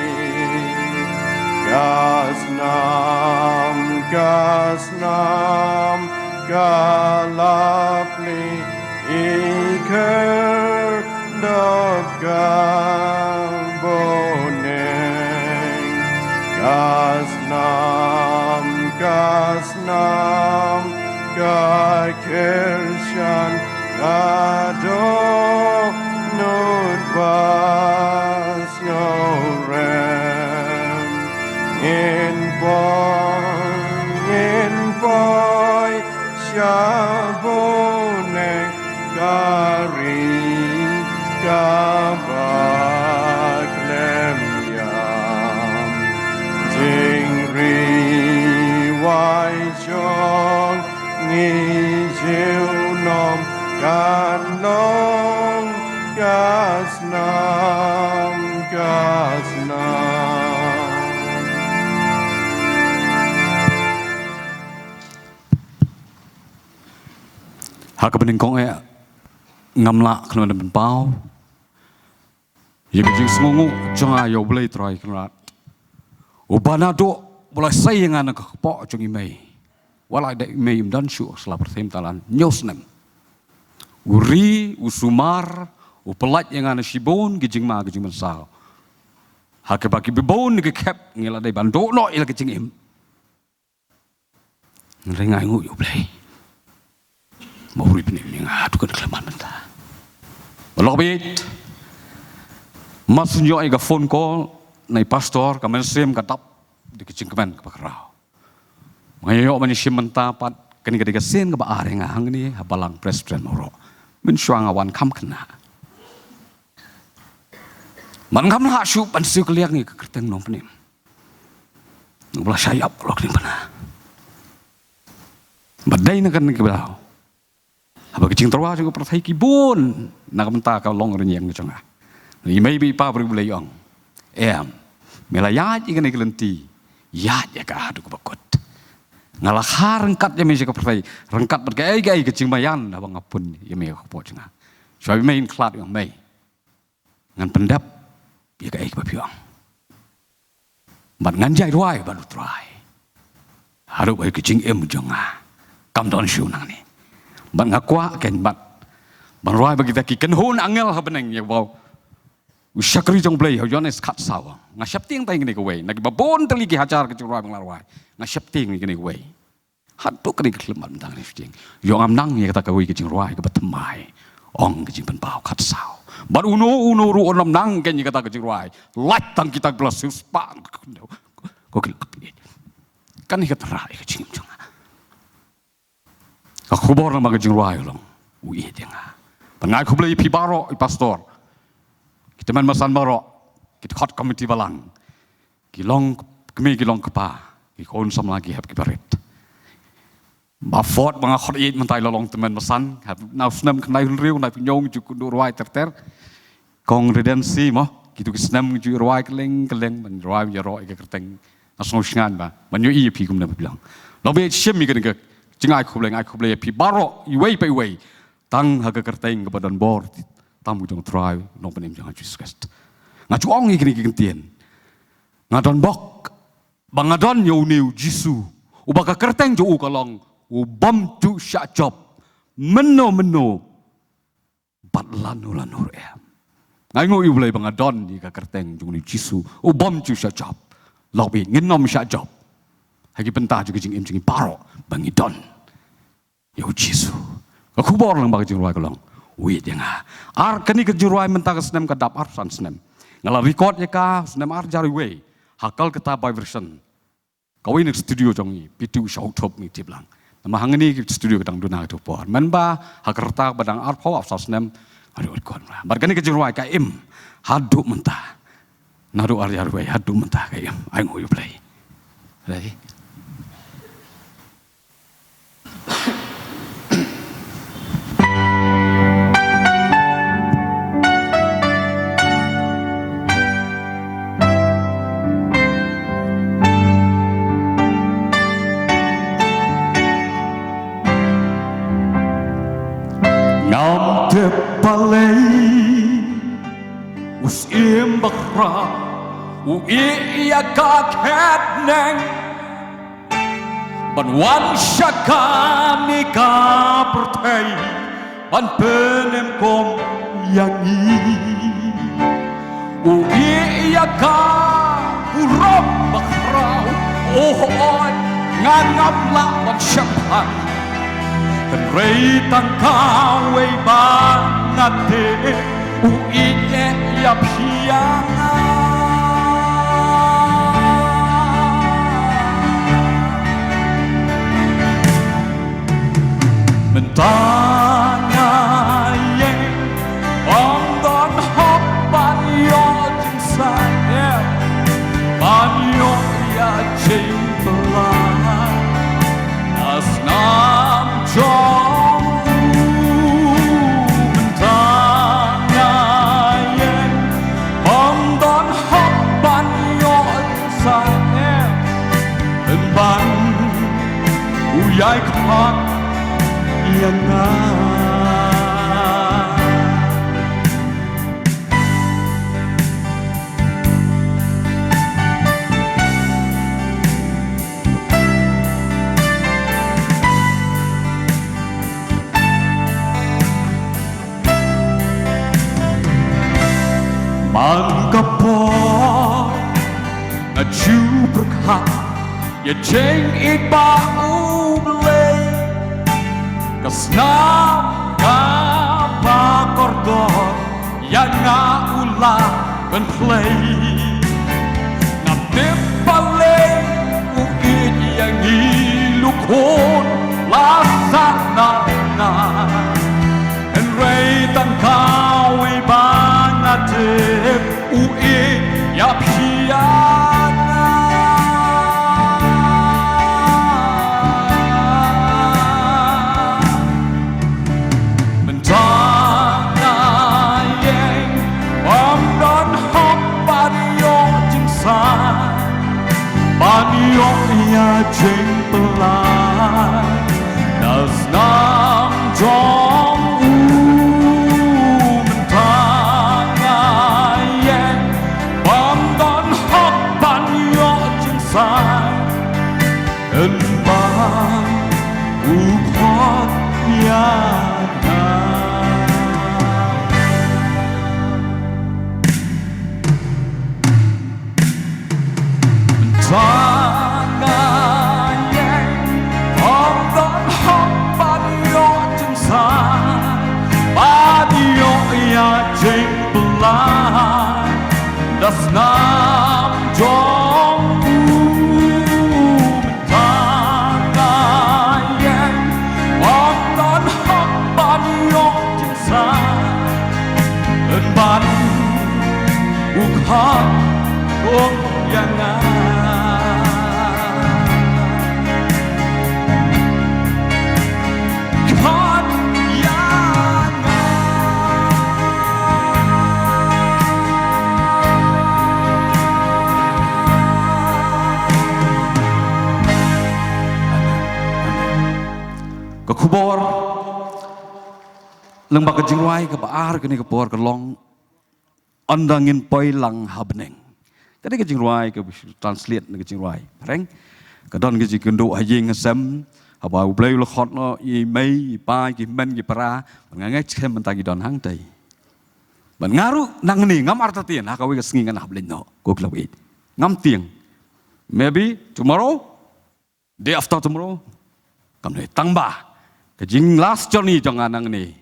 Ka snam, ka snam, ka la plie i khyrdop ka bneng. Ka snam, ka snam, ka kyrshan, ka dohnud ba sngewrem. Ngin poi, ngin poi sha bneng ka ri kaba khlem ïam. Jingri wai jong ngi junom kan long ka snam, ka snam. Ha kaba nyngkong eh ngam lah khlem da pynpaw ïa ka jingsngewnguh jong nga ïa U Blei Trai Kynrad, uba naduh ba la sei ïa nga na ka kpoh jong i mei, wat la dei i mei im don shuh, sla pyrthei mynta la hynñiew snem. U ri, u sumar, u pyllait ïa nga na shibun ki jingma ki jingmynsaw. Ha kaba ki bun ki khep ngi la dei ban duh noh ïa la ka jingim. Hynrei nga ainguh ïa U Blei ba u ri pynim ïa nga haduh kane ka khyllipmat mynta. Ba lok bit, ma shu ïoh ïa ka phone call na i pastor, ka mynsiem ka dap da ka jingkmen kaba khraw. Nga ïoh ban ïashim mynta pat, kane ka dei ka sien kaba ar ïa nga hangne ha Balang Presbyterian Mawroh. Mynshuwa nga wan kham khynnah. Bad ngam lah shuh ban siew kylliang ïa ka kyrteng nongpynim. Ngi ba la shah ïap lok ning bana. Bad dei na kane ka daw, haba ka jingtyrwa jong ka pyrthei ki bun na ka bynta ka longrynïeng ka jong nga, i mei bad i pa briew ba la ïong. Em, me la ïaid ïa kane ka lynti, ïaid ïa ka haduh kaba kut. Nga la kha ryngkat ïa me sha ka pyrthei, ryngkat bad kaei kaei ka jingmaïan haba nga pun ïa me ha ka kpoh jong nga. Shuwa ba me in khlad ïa me, ngan pyndep ïa kaei kaba phi ong. Bad ngan jai duwai bad U Trai haduh ba ka jingim jong nga kam don shuh nangne. Bad nga kwah kein bad ban rwai bad kita ki kynhun angel ha bneng ïa ba u shakri jong U Blei ha u Ïoannis khatsaw. Nga sheptieng tang ïa kane kawei na kiba bun tylli ki hajar ki jingrwai ba nga la rwai. Nga sheptieng ïa kane kawei. Haduh kane ka khyllipmat mynta nga sheptieng, ïoh ngam nang ïa kata kawei ka jingrwai kaba thymmai. Ong ka jingpynpaw khatsaw. Bad uno uno ruh un ym nang kein ïa kata ka jingrwai. Lait tang kita kiba la siewspah. Ko ki, kane ka tynrah ïa ka jingim jong nga. Ka khubor namar ka jingrwai u long u ïeit ïa nga. Bad nga ai khublei ïa phi baroh, i pastor, ki tymmen basan baroh, ki dkhot komiti balang, ki long kmie ki long kpa, ki khun samla ki hep ki barit. Ba phot ba nga khot ïeit mynta i la long tymmen basan, hap na u snem khyndai hynriew, na phi ñiong ju kynduh rwai ter ter. Kong Redency mo, kitu ki snem ju rwai kylleng kylleng ban rwai ïaroh ïa ka kyrteng. Nga sngew shngaiñ ba ban ïohi ïa phi kumne ba phi long. Long ba ïa shim ïa kane ka jingai khublei, nga ai khublei ïa phi baroh iwei pa iwei. Tang ha ka kyrteng kaba don bor tam u jong U Trai, u nongpynim jong nga Jisu Khrist. Nga ju ong ïa kine ki kyntien. Nga don bok ba nga don ïa une u Jisu, uba ka kyrteng jong u ka long u bym ju shah jop mynno mynno bad lano lano ruh em. Nga ainguh ïa U Blei ba nga don ïa ka kyrteng jong une u Jisu u bym ju shah jop. Lok bit, ngin ym shah jop ha ki bynta jong ka jingim jong ngi baroh. ba ngi don ïa u Jisu. Ka khubor lyngba ka jingrwai ka long, u ïeit ïa nga. Ar, kane ka jingrwai mynta ka snem ka dap arphew san snem. Nga la record ïa ka snem ar hajar wei ha Kolkata Bible Mission. Kawei na ka studio jong ngi, P two Shaw Thop ngi tip lang. Namar hangne ka studio ka dang duna ka tu por. Mynba ha ka rta ba dang arphew, arphew san snem, haduh record nga. Bad kane ka jingrwai ka im haduh mynta. Naduh ar hajar wei haduh mynta ka im. Ai nguh ïa U Blei. Ready? Ngam tip balei u Syiem Bakhraw u ïeh ïa ka kyrteng ban wan sha kane ka pyrthei ban pynim kum ïa ngi. U ïeh ïa ka burom bakhraw, oh, oh, nga ngam lah ban shemphang. Hynrei tang kawei ba nga tip, u ïeit ïa phi ïa nga. Mynta nga ïeng, ym don hok ban ïoh jingshai, ban ïoh ïa jingpyllait. Na snam jong u mynta nga ïeng, ym don hok ban ïoh jingshai, ban u ïai khot ïa nga. Man ka por nga ju pyrkhat ïa jingïeit ba U Blei, ka snam kaba kordor ïa nga u la pynplei. Ngam tip balei u ïeit ïa ngi, u khot la sah na nga. Hynrei tang kawei ba nga tip, u ïeit ïa phi ïa nga. Mynta nga ïeng, ym don hok ban ïoh jingshai, ban ïoh ïa jingpyllait. Na snam jong u mynta nga ïeng, ym don hok ban ïoh jingshai, hynrei u khot ïa nga. Mynta nga ïeng, ym don hok ban ïoh jingshai, ban ïoh ïa jingpyllait. Na snam jong u mynta nga ïeng, ym don hok ban ïoh jingshai, ban u khot kum ïa nga. Khot ïa nga. Ka khubor lyngba ka jingrwai kaba ar kane ka por ka long, ynda ngin poi lang ha bneng. Ka dei ka jingrwai ka translate na ka jingrwai phareng. Ka don ka jingkynduh ha ïing ha sem, haba U Blei u la khot noh ïa i mei, i pa, ki hynmen, ki para, bad nga ngeit skhem mynta ngi don hangtei. Bad nga ruh nangne ngam artatien, ha kawei ka sngi ngan hap leit noh, ko khlem ïeit. Ngam tieng. Maybe tomorrow, day after tomorrow, Kam dei tang ba ka jing last journey jong nga nangne,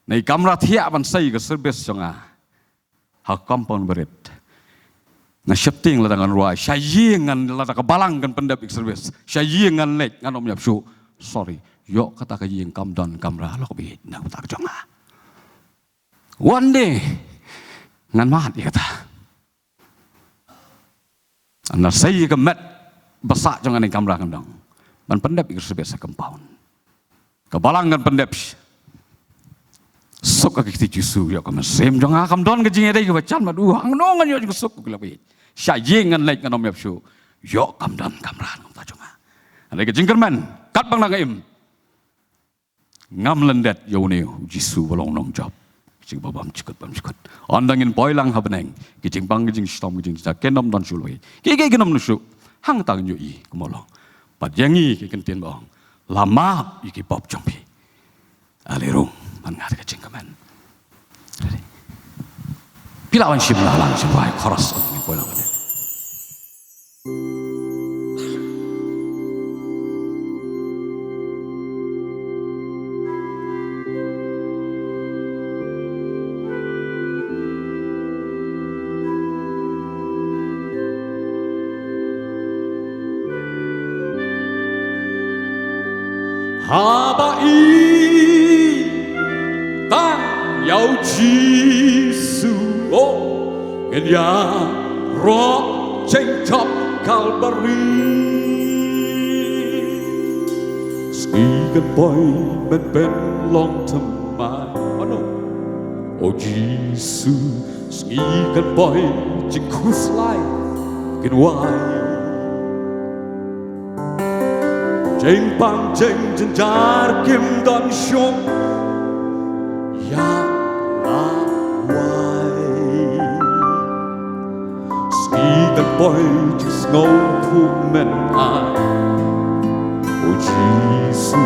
na i kamra thiah ban sei ka service jong nga ha compound barit. Nga sheptieng lada ngan rwai, sha ïing ngan, lada ka balang kan pyndep ïa ka service, sha ïing ngan leit, ngan ym ïap shuh. Sorry, ïoh kata ka ïing kam don kamra lok bit na kata ka jong nga. One day ngan mad ïa kata. Nga sei ïa ka met ba sah jong nga na i kamra kan dang ban pyndep ïa ka service ha compound. Ka balang kan pyndep. Suk ka kti Jisu, ïoh ka mynsiem jong nga kam don ka jingïadei kaba jan bad u, hangno ngan ïoh jingsuk, u ki la bit. Sha ïing ngan leit, ngan ym ïap shuh. Ïoh kam don kamra na ka bynta jong nga. Hynrei ka jingkyrmen katba nga dang im, ngam lyndet ïa une u Jisu ba long nongjop. Ka jingbaw bymjukut bymjukut. Ynda ngin poi lang ha bneng, ki jingbang ki jingshitom ki jingjynjar kin ym don shuh lei. Kiei kiei kin ym don shuh. Hangta ngin ïohi kumno long. Bad ïa ngi ki kyntien ba ong, la map ïa ki pop jong phi. Ale rung ban ngat ka jingkmen. Phi lah ban shim la lang shim bai chorus, ynda ngin poi lang ha bneng. Haba i tang ïa u Jisu, oh, ngin ïaroh jingtap Kalbari. Sngi kan poi ban pynlong thymmai. Oh no. O Jisu, sngi kan poi jingkhuslai kin wai. Jingpang jingjynjar kim don shuh ïa la wai. Sngi kan poi jingsngewthuh men ai. O Jisu,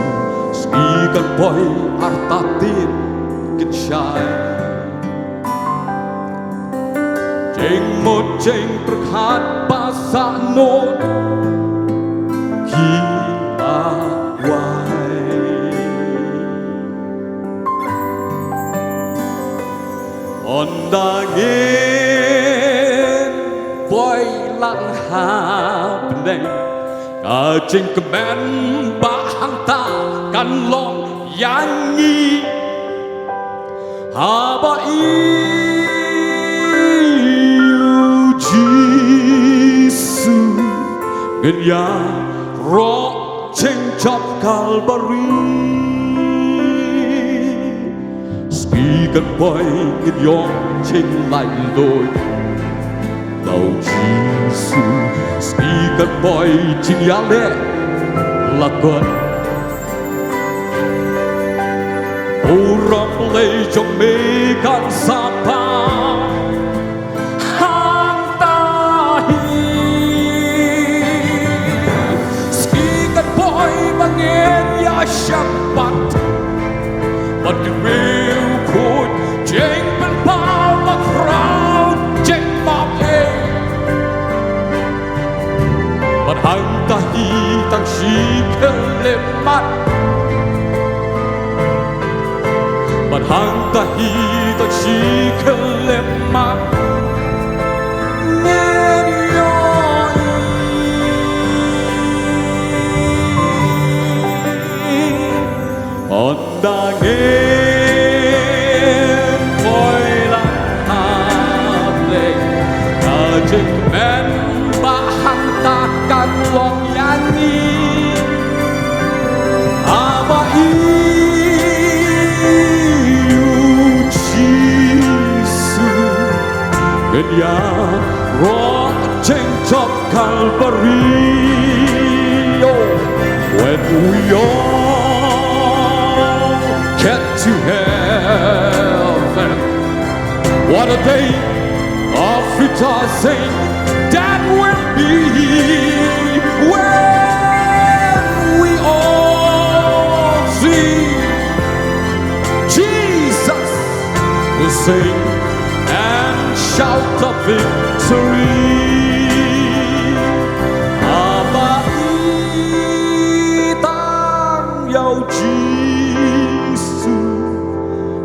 sngi kan poi artatien kin shai. Jingmut jingpyrkhat ba sah nud ki la wai. Ynda ngin poi lang ha bneng, ka jingkmen ba hangta kan long ïa ngi. Haba i u Jisu ngin ïaroh jingtap Kalbari. Sngi kan poi ngin ïoh jinglaitluid. La u Jisu, sngi kan poi jingïaleh la kot. Burom lei jong me kan sa pang hangta hi. Sngi kan poi ba ngin ïashem pat bad ki riewkhuid, jingpynpaw ba khraw jingmap ei. Bad hangta hi tang shi khyllipmat. Bad hangta hi tang shi khyllipmat. Ngin ïohi. Ynda ngin poi lang ha bneng, ka jingkmen ba hangta kan long ïa ngi. Haba i u Jisu ngin ïaroh jingtap Kalbari. Oh, when we all get to heaven, what a day of rejoicing that will be, when we all see Jesus. We'll sing and shout of victory. Haba i Ïa u Jisu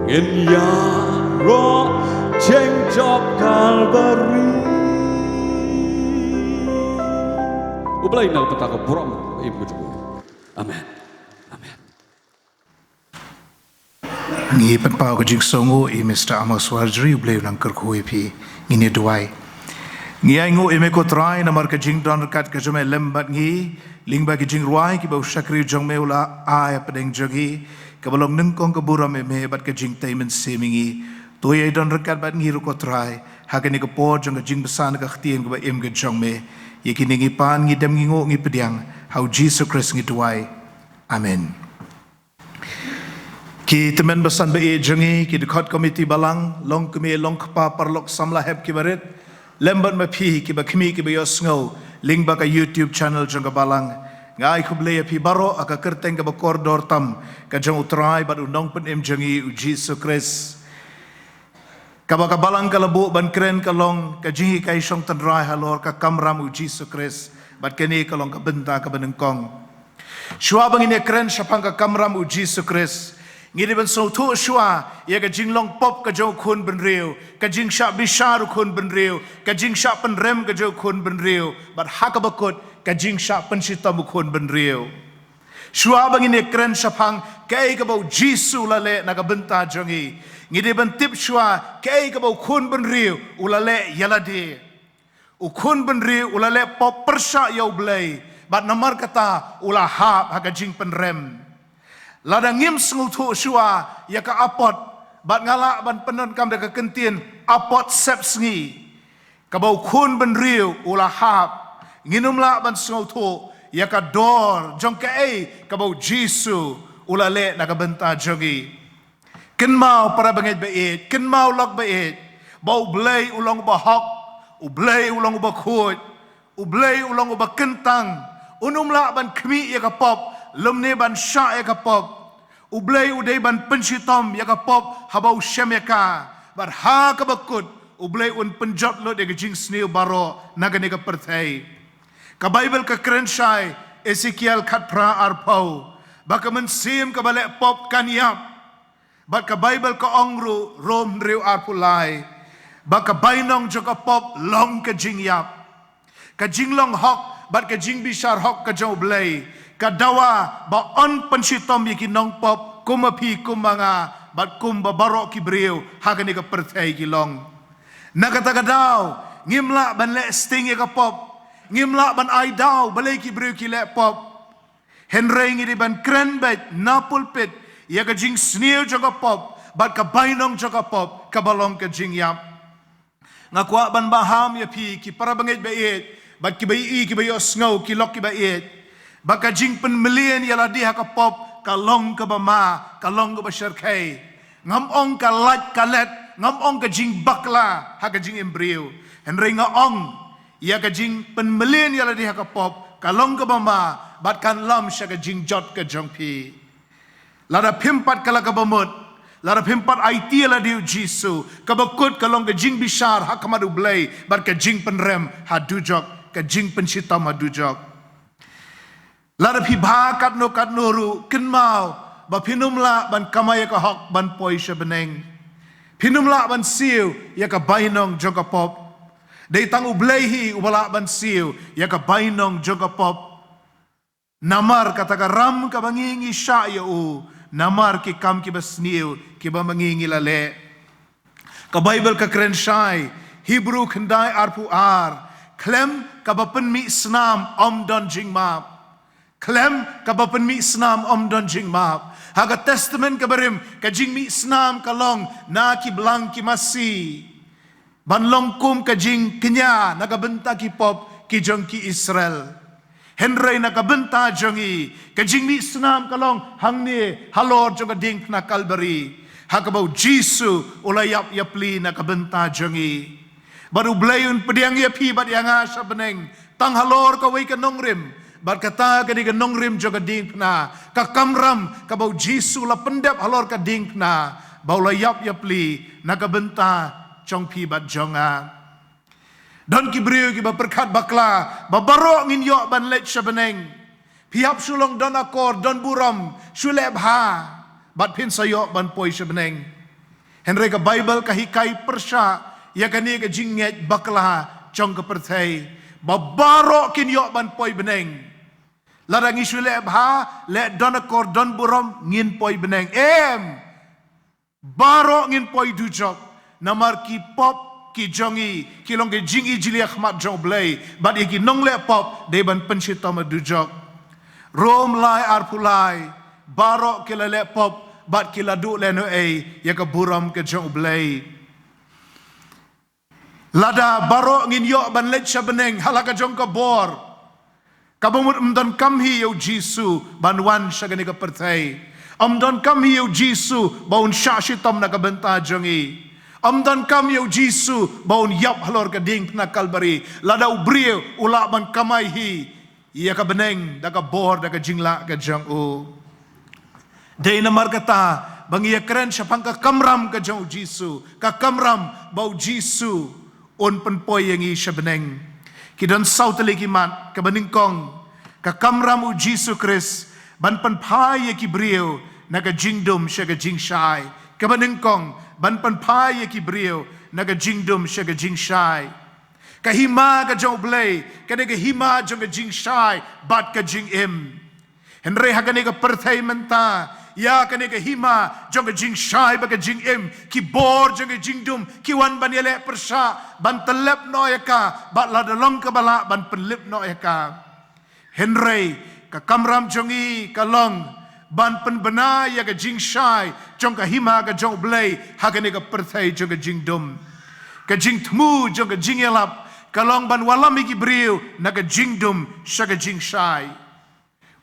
ngin ïaroh jeng jop Kalbari. U Blei na ka bynta ka burom im ka jong u. Amen. Amen. Ngi pynpaw ka jingsngewnguh ïa Mister Amos Warjri, U Blei un nang kyrkhu ïa phi. Ngin ïa duwai. Ngi ainguh ïa me ko Trai namar ka jingdon ryngkat ka jong me lem bad ngi, lyngba ki jingrwai kiba u shakri jong me u la ai hapdeng jong ngi, kaba long nyngkong ka burom ïa me bad ka jingtei mynsiem ïa ngi. To ïa don ryngkat bad ngi ruh ko Trai ha kane ka por jong ka jingbasan ka ktien kaba im ka jong me. Ïa kine ngi pan, ngi dem, ngi nguh, ngi pdiang, ha u Jisu Khrist ngi duwai. Amen. Ki tymmen basan ba ïeit jong ngi, ki dkhot komiti balang, long kmie long kpa, paralok samla hep kiba rit, lem bad ma phi kiba khmih kiba ïohsngew lyngba ka YouTube channel jong ka balang. Nga ai khublei ïa phi baroh ha ka kyrteng kaba kordor tam ka jong u Trai bad u Nongpynim jong ngi u Jisu Khrist. Kaba ka balang ka la buh ban kren ka long ka jinghikai shong tynrai halor ka kamram u Jisu Khrist, bad kane ka long ka bynta kaba nyngkong. Shuwa ba ngin ïa kren shaphang ka kamram u Jisu Khrist, ngi dei ban sngewthuh shuwa ïa ka jinglong pop ka jong u khun bynriew, ka jingshah bishar u khun bynriew, ka jingshah pynrem ka jong u khun bynriew, bad ha kaba kut ka jingshah pynshitom u khun bynriew. Shuwa ba ngin ïa kren shaphang kaei kaba u Jisu u la leh na ka bynta jong ngi, ngi dei ban tip shuwa kaei kaba u khun bynriew u la leh ïa lade. U khun bynriew u la leh pop pyrshah ïa u Blei, bad namar kata u la hap ha ka jingpynrem. Lada ngim sngewthuh shuwa ïa ka apot, bad nga lah ban pyndonkam da ka kyntien apot sepsngi, kaba u khun bynriew u la hap, ngin ym lah ban sngewthuh ïa ka dor jong kaei kaba u Jisu u la leh na ka bynta jong ngi. Kynmaw para bangeit ba ïeit, kynmaw lok ba ïeit, ba u Blei u long uba hok, u Blei u long uba khuid, u Blei u long uba kyntang. Un ym lah ban khmih ïa ka pop lymne ban shah ïa ka pop. U Blei u dei ban pynshitom ïa ka pop haba u shem ïa ka. Bad ha kaba kut u Blei un pynjot lut ïa ka jingsniew baroh na kane ka pyrthei. Ka Baibl ka kren shai, Esekiel khatphra arphew, ba ka mynsiem kaba leh pop kan ïap. Bad ka Baibl ka ong ruh, Rom hynriew arphew lai, ba ka bainong jong ka pop long ka jingïap. Ka jinglong hok bad ka jingbishar hok ka jong u Blei ka dawa ba yn pynshitom ïa ki nongpop kum ma phi kum ma nga bad kum ba baroh ki briew ha kane ka pyrthei ki long. Na kata ka daw ngim lah ban leh sting ïa ka pop, ngim lah ban ai daw balei ki briew ki leh pop. Hynrei ngi dei ban kren beit na pulpit ïa ka jingsniew jong ka pop bad ka bainong jong ka pop kaba long ka jingïap. Nga kwah ban maham ïa phi ki para bangeit ba ïeit bad kiba ïohi kiba ïohsngew, ki lok kiba ïeit, ba ka jingpynmlien ïa lade ha ka pop ka long kaba ma, ka long kaba shyrkhei. Ngam ong ka lait ka let, ngam ong ka jingbakla ha ka jingim briew. Hynrei nga ong ïa ka jingpynmlien ïa lade ha ka pop ka long kaba ma bad kan lam sha ka jingjot ka jong phi. Lada phim pat kylla kaba mut, lada phim pat aiti ïa lade ïa u Jisu, kaba kut ka long ka jingbishar ha khmat u Blei bad ka jingpynrem ha dujok, ka jingpynshitom ha dujok. Lada phi bha katno katno ruh, kynmaw ba phin ym lah ban kamai ïa ka hok ban poi sha bneng. Phin ym lah ban siew ïa ka bainong jong ka pop. Dei tang u Blei hi uba lah ban siew ïa ka bainong jong ka pop. Namar kata ka ram kaba ngi ngi shah ïa u namar ki kam kiba sniew kiba ma ngi ngi la leh. Ka Baibl ka kren shai, Hebru khyndai arphew ar, khlem kaba pynmih snam ym don jingmap. Khlem kaba pynmih snam ym don jingmap. Ha ka Testament kaba rim ka jingmih snam ka long na ki blang ki masi ban long kum ka jingkñia na ka bynta ki pop ki jong ki Israel. Hynrei na ka bynta jong ngi ka jingmih snam ka long hangne halor jong ka diengphna Kalbari, ha kaba u Jisu u la ïap ïapli na ka bynta jong ngi. Bad u Blei un pdiang ïa phi bad ïa nga sha bneng tang halor kawei ka nongrim, bad kata ka dei ka nongrim jong ka diengphna, ka kamram kaba u Jisu la pyndep halor ka diengphna ba u la ïap ïapli na ka bynta jong phi bad jong nga. Don ki briew kiba pyrkhat bakla ba baroh ngin ïoh ban leit sha bneng. Phi hap shu long don akor, don burom, shu leh bha, bad phin sa ïoh ban poi sha bneng. Hynrei ka Baibl ka hikai pyrshah ïa kane ka jingngeit bakla jong ka pyrthei, ba baroh kin ïoh ban poi bneng. Lada ngi shu leh bha, leh don akor, don burom, ngin poi bneng. Em. Baroh ngin poi dujok. Namar ki pop ki jong ngi ki long ki jingijli ha khmat jong U Blei. Bad ïa ki nongleh pop dei ban pynshitom ha dujok. Rom lai arphew lai. Baroh ki la leh pop bad ki la duh lehnohei ïa ka burom ka jong U Blei. Lada baroh ngin ïoh ban leit sha bneng ha la ka jong ka bor, kaba mut ym donkam hi ïa U Jisu ban wan sha kane ka pyrthei. Ym donkam hi ïa U Jisu ba un shah shitom na ka bynta jong ngi. Ym donkam ïa U Jisu ba un ïap halor ka diengphna Kalbari. Lada u briew u lah ban kamai hi ïa ka bneng da ka bor da ka jinglah ka jong u. Dei namar kata ba ngi ïakren shaphang ka kamram ka jong U Jisu, ka kamram ba U Jisu un pynpoi ïa ngi sha bneng. Ki don saw tylli ki mat. Kaba nyngkong, ka kamram U Jisu Khrist ban pynphai ïa ki briew na ka jingdum sha ka jingshai. Kaba nyngkong, ban pynphai ïa ki briew na ka jingdum sha ka jingshai. Ka hima ka jong U Blei ka dei ka hima jong ka jingshai bad ka jingim. Hynrei ha kane ka pyrthei mynta, ïa kane ka hima jong ka jingshai bad ka jingim, ki bor jong ka jingdum ki wan ban ïaleh pyrshah, ban tyllep noh ïa ka, bad lada long kaba lah ban pynlip noh ïa ka. Hynrei ka kamram jong ngi ka long ban pynbna ïa ka jingshai jong ka hima ka jong U Blei ha kane ka pyrthei jong ka jingdum. Ka jingthmu jong ka jingïalap ka long ban wallam ïa ki briew na ka jingdum sha ka jingshai.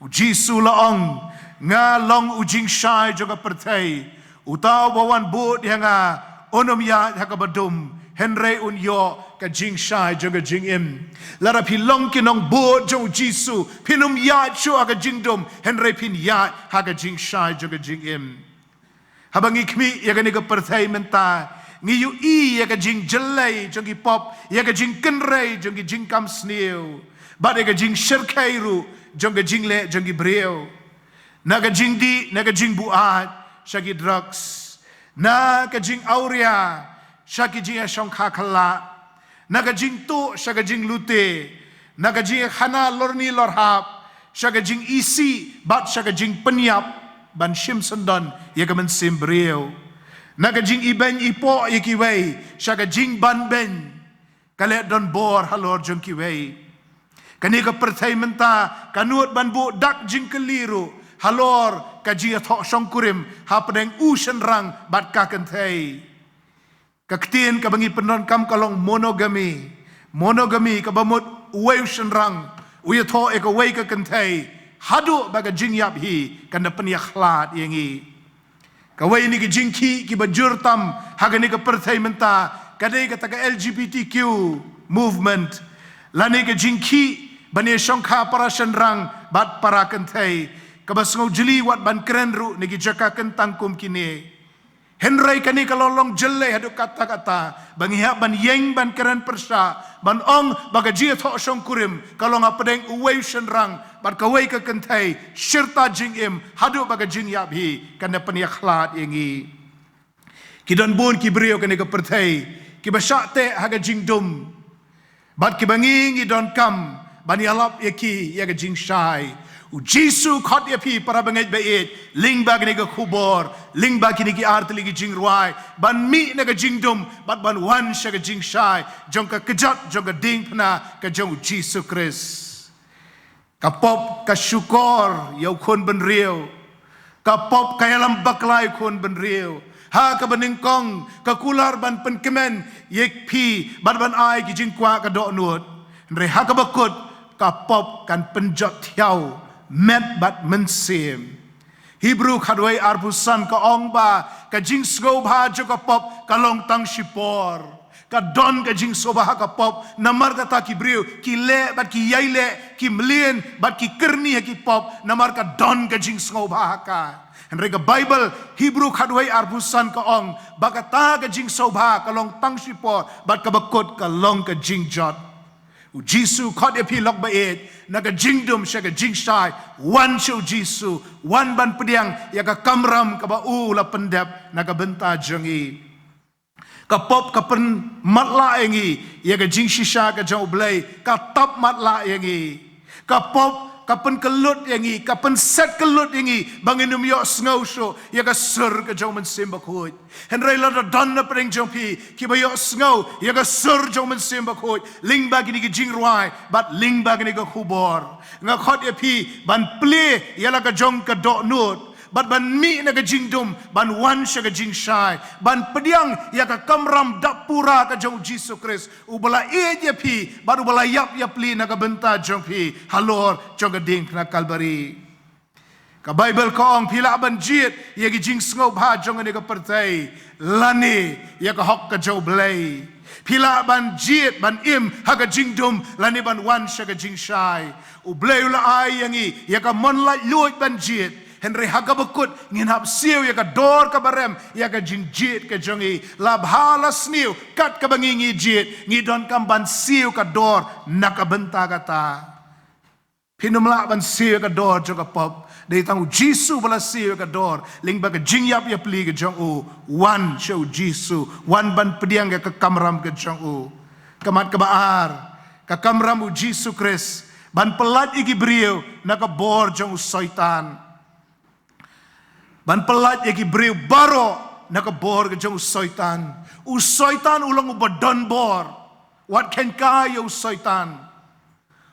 U Jisu la ong, "Nga long u jingshai jong ka pyrthei. Uta uba wan bud ïa nga, un ym ïaid ha kaba dum, hynrei un ïoh ka jingshai jong ka jingim." Lada phi long ki nongbud jong U Jisu, phin ym ïaid shuh ha ka jingdum, hynrei phin ïaid ha ka jingshai jong ka jingim. Haba ngi khmih ïa kane ka pyrthei mynta, ngi ïohi ïa ka jingjyllei jong ki pop, ïa ka jingkynrei jong ki jingkam sniew, bad ïa ka jingshyrkhei ruh jong ka jingleh jong ki briew. Na ka jingdih, na ka jingbuaid sha ki drugs, na ka jingawria sha ki jingïashongkha khyllah, na ka jingtuh sha ka jinglute, na ka jingïakhana lorni lorhap sha ka jingisih bad sha ka jingpynïap ban shim syndon ïa ka mynsiem briew, na ka jingibeiñ ipoh ïa kiwei sha ka jingbanbeiñ, ka leh donbor halor jong kiwei. Kane ka pyrthei mynta ka nud ban buh dak jingkylli ruh halor ka jingïathoh shongkurim hapdeng u shynrang bad ka kynthei. Ka ktien kaba ngi pyndonkam ka long monogamy. Monogamy kaba mut uwei u shynrang u ïathoh ïa kawei ka kynthei haduh ba ka jingïap hi kan da pynïakhlad ïa ngi. Kawei na ki jingkhih kiba jur tam ha kane ka pyrthei mynta ka dei kata ka L G B T Q movement, lane ka jingkhih ban ïashongkha para shynrang bad para kynthei, kaba sngewjylliew wat ban kren ruh na ki jaka kyntang kum kine. Hynrei kane ka long long jyllei haduh katta katta ba ngi hap ban ïeng ban kren pyrshah, ban ong ba ka jingïathoh shongkurim ka long hapdeng uwei u shynrang bad kawei ka kynthei, shirta jingim haduh ba ka jingïap hi kan da pynïakhlad ïa ngi. Ki don bun ki briew kane ka pyrthei kiba shah teh ha ka jingdum, bad kiba ngi ngi donkam ban ïalap ïa ki ïa ka jingshai. U Jisu u khot ïa phi para bangeit ba ïeit, lyngba kane ka khubor, lyngba kine ki ar tylli ki jingrwai, ban mih na ka jingdum bad ban wan sha ka jingshai jong ka kjat jong ka diengphna ka jong U Jisu Khrist. Ka pop ka shukor ïa u khun bynriew. Ka pop ka ïalam bakla ïa u khun bynriew. Ha kaba nyngkong ka kular ban pynkmen ïa phi bad ban ai ki jingkwah ka dohnud. Hynrei ha kaba kut ka pop kan pynjot thiaw met bad mynsiem. Hebru khatwei arphew san ka ong ba ka jingsngewbha jong ka pop ka long tang shipor. Ka don ka jingsngewbha ha ka pop, namar kata ki briew ki leh bad ki ïai leh, ki mlien bad ki kyrni ha ki pop, namar ka don ka jingsngewbha ha ka. Hynrei ka Baibl, Hebru khatwei arphew san ka ong ba kata ka jingsngewbha ka long tang shipor bad kaba kut ka long ka jingjot. U Jisu khot ïa phi lok ba ïeit, na ka jingdum sha ka jingshai, wan sha u Jisu, wan ban pdiang ïa ka kamram kaba u la pyndep na ka bynta jong ngi. Ka pop ka pynmatlah ïa ngi ïa ka jingshisha ka jong U Blei, ka tap matlah ïa ngi. Ka pop ka pynkyllut ïa ngi, ka pynset kyllut ïa ngi, ba ngin ym ïohsngew shuh ïa ka sur ka jong u Mynsiem Bakhuid. Hynrei lada don na pdeng jong phi kiba ïohsngew ïa ka sur jong u Mynsiem Bakhuid lyngba kine ki jingrwai bad lyngba kine ki khubor, nga khot ïa phi ban plie ïa la ka jong ka dohnud bad ban mih na ka jingdum, ban wan sha ka jingshai, ban pdiang ïa ka kamram dap pura ka jong u Jisu Khrist, uba la ïeit ïa phi bad uba la ïap ïa pli na ka bynta jong phi halor jong ka diengphna Kalbari. Ka Baibl ka ong, phi lah ban jied ïa ki jingsngewbha jong kane ka pyrthei lane ïa ka hok ka jong U Blei. Phi lah ban jied ban im ha ka jingdum lane ban wan sha ka jingshai. U Blei u la ai ïa ngi ïa ka mon laitluid ban jied. Hynrei ha kaba kut ngin hap siew ïa ka dor kaba rem ïa ka jingjied ka jong ngi. La bha la sniew kat kaba ngi ngi jied, ngi donkam ban siew ka dor na ka bynta kata. Phin ym lah ban siew ïa ka dor jong ka pop. Dei tang u Jisu ba la siew ïa ka dor lyngba ka jingïap ïa pli ka jong u. Wan sha u Jisu, wan ban pdiang ïa ka kamram ka jong u. Ka mat kaba ar, ka kamram u Jisu Khrist ban pyllait ïa ki briew na ka bor jong u Soitan. Ban pyllait ïa ki briew baroh na ka bor ka jong u Soitan. U Soitan u long uba don bor. Wat khein kai ïa u Soitan.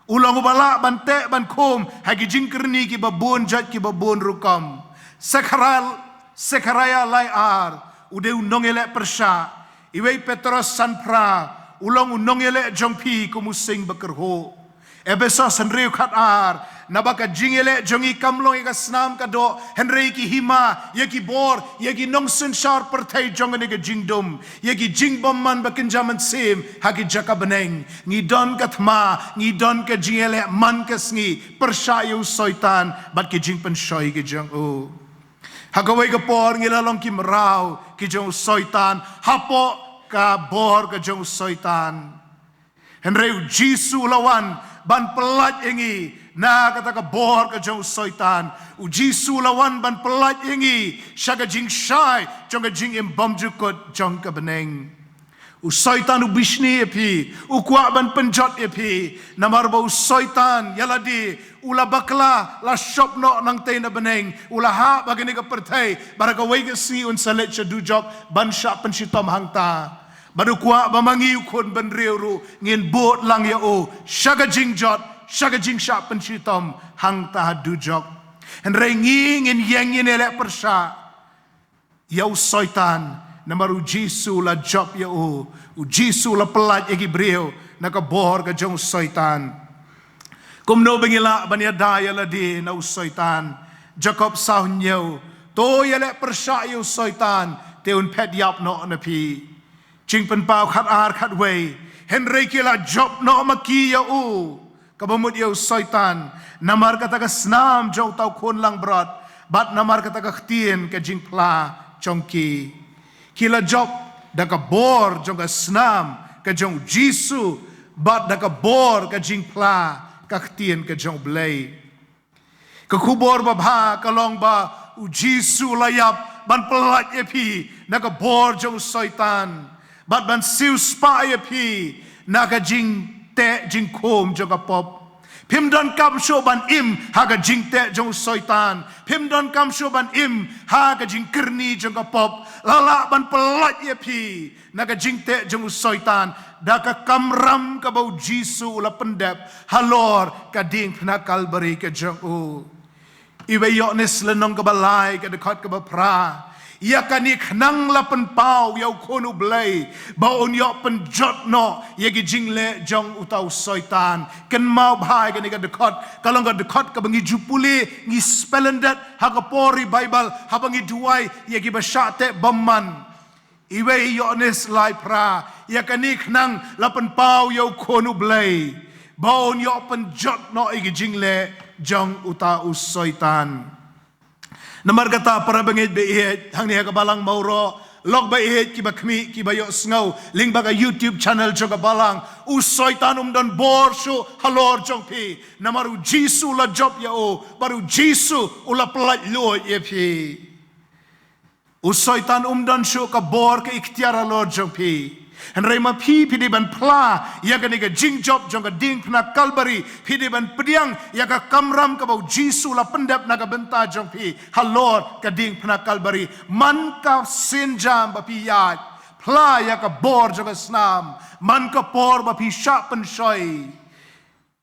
U long uba lah ban teh ban khum ha ki jingkyrni kiba bun jait kiba bun rukom. Sekhariah, Sekhariah lai ar, u dei u nongïaleh pyrshah. Iwei Petros san phra, u long u nongïaleh jong phi kum u sing bakyrhuh. Ephesos hynriew khat ar, naba ka jingïaleh jong ngi kam long ïa ka snam ka doh, hynrei ki hima, ïa ki bor, ïa ki nongsynshar pyrthei jong kane ka jingdum, ïa ki jingbymman ba kynja mynsiem ha ki jaka bneng. Ngi don ka thma, ngi don ka jingïaleh man ka sngi pyrshah ïa u Soitan bad ki jingpynshoi ki jong u. Ha kawei ka por ngi la long ki mraw ki jong u Soitan hapoh ka bor ka jong u Soitan. Hynrei u Jisu u la wan ban pyllait ïa ngi na kata ka bor ka jong u Soitan. U Jisu u la wan ban pyllait ïa ngi sha ka jingshai jong ka jingim bymjukut jong ka bneng. U Soitan u bishni ïa phi, u kwah ban pynjot ïa phi. Namar ba u Soitan ïa lade u la bakla, la shop noh nangtei na bneng, u la hap ha kane ka pyrthei, bad ha kawei ka sngi un sa leit sha dujok ban shah pynshitom hangta. Bad u kwah ba ma ngi u khun bynriew ruh ngin bud lang ïa u sha ka jingjot, sha ka jingshah pynshitom hangta ha dujok. Hynrei ngi ngin ïeng ngin ïaleh pyrshah ïa u Soitan, namar u Jisu u la jop ïa u, u Jisu u la pyllait ïa ki briew na ka bor ka jong u Soitan. Kumno ba ngi lah ban ïada ïa lade na u Soitan? Jakob saw hynñiew, to ïaleh pyrshah ïa u Soitan, te un phet ïap noh na phi. Jingpynpaw khat ar khat wei, hynrei ki la jop noh ma ki ïa u, kaba mut ïa u Soitan, namar kata ka snam jong uta u khun langbrot, bad namar kata ka ktien ka jingphla jong ki. Ki la jop da ka bor jong ka snam ka jong u Jisu, bad da ka bor ka jingphla ka ktien ka jong u Blei. Ka khubor babha ka long ba u Jisu u la ïap ban pyllait ïa phi na ka bor jong u Soitan, bad ban siewspah ïa phi na ka jingteh jingkhum jong ka pop. Phim donkam shuh ban im ha ka jingteh jong u Soitan. Phim donkam shuh ban im ha ka jingkyrni jong ka pop. La lah ban pyllait ïa phi na ka jingteh jong u Soitan da ka kamram kaba u Jisu u la pyndep halor ka diengphna Kalbari ka jong u. Iwei Ïoannis lynnong kaba lai ka dkhot kaba phra. Ïa kane khnang la pynpaw ïa u Khun u Blei ba un ïoh pynjot noh ïa ki jingleh jong uta u Soitan. Kynmaw bha ïa kane ka dkhot, ka long ka dkhot kaba ngi ju pule, ngi spelling dat ha ka por ri Baibl, haba ngi duwai ïa kiba shah teh bymman. Iwei Ïoannis lai phra, ïa kane khnang la pynpaw ïa u Khun u Blei ba un ïoh pynjot noh ïa ki jingleh jong uta u Soitan. Namar kata para bangeit ba ïeit, hangne ha ka Balang Mawroh, Lok ba ïeit, kiba khmih, kiba ïohsngew lyngba ka YouTube channel jong ka Balang, u Soitan um don bor shuh halor jong phi. Namar u Jisu u la jop ïa u, bad u Jisu u la pyllait luid ïa phi. U Soitan um don shuh ka bor ka iktiar halor jong phi. Hynrei ma phi, phi dei ban phla ïa kane ka jingjop jong ka diengphna Kalbari, phi dei ban pdiang ïa ka kamram kaba u Jisu u la pyndep na ka bynta jong phi halor ka diengphna Kalbari. Man ka sienjam ba phi ïaid, phla ïa ka bor jong ka snam, man ka por ba phi shah pynshoi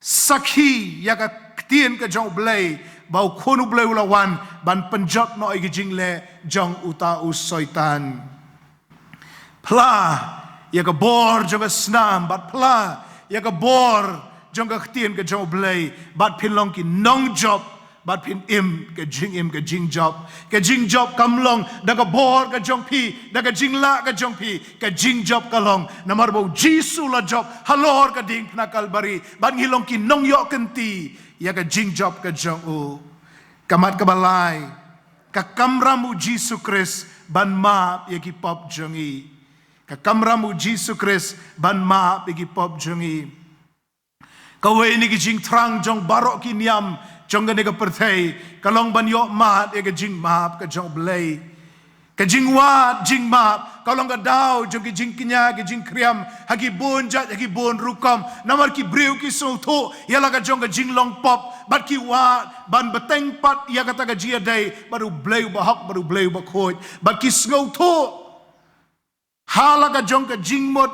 sakhi ïa ka ktien ka jong U Blei, ba u Khun U Blei u la wan ban pynjot noh ïa ki jingleh jong uta u Soitan. Phla ïa ka bor jong ka snam, bad phla ïa ka bor jong ka ktien ka jong U Blei, bad phin long ki nongjop, bad phin im ka jingim ka jingjop. Ka jingjop kam long da ka bor ka jong phi, da ka jinglah ka jong phi. Ka jingjop ka long namar ba u Jisu u la jop halor ka diengphna Kalbari, bad ngi long ki nongïoh kynti ïa ka jingjop ka jong u. Ka mat kaba lai, ka kamram u Jisu Khrist ban map ïa ki pop jong ngi. Ka kamram u Jisu Khrist ban map ïa ki pop jong ngi. Kawei na ki jingthrang jong baroh ki niam jong kane ka pyrthei ka long ban ïoh mad ïa ka jingmap ka jong U Blei. Ka jingwad jingmap ka long ka daw jong ki jingkñia ki jingkhriam ha ki bun jait, ha ki bun rukom. Namar ki briew ki sngewthuh ïa la ka jong ka jinglong pop, bad ki wad ban bteng pat ïa kata ka jingïadei bad U Blei uba hok, bad U Blei uba khuid. Bad ki sngewthuh ha la ka jong ka jingmut,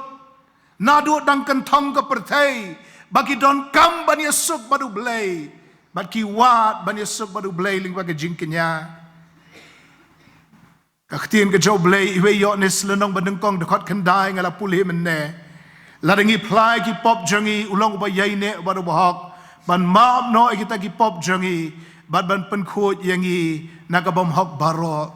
naduh dang kynthong ka pyrthei, ba ki donkam ban ïasuk bad U Blei, bad ki wad ban ïasuk bad U Blei lyngba ka jingkñia. Ka ktien ka jong U Blei, iwei Ïoannis lynnong ba nyngkong dkhot khyndai, nga la pule mynne. Lada ngi phla ïa ki pop jong ngi, u long uba ïaineh bad uba hok, ban map noh ïa kita ki pop jong ngi, bad ban pynkhuid ïa ngi na ka bymhok baroh.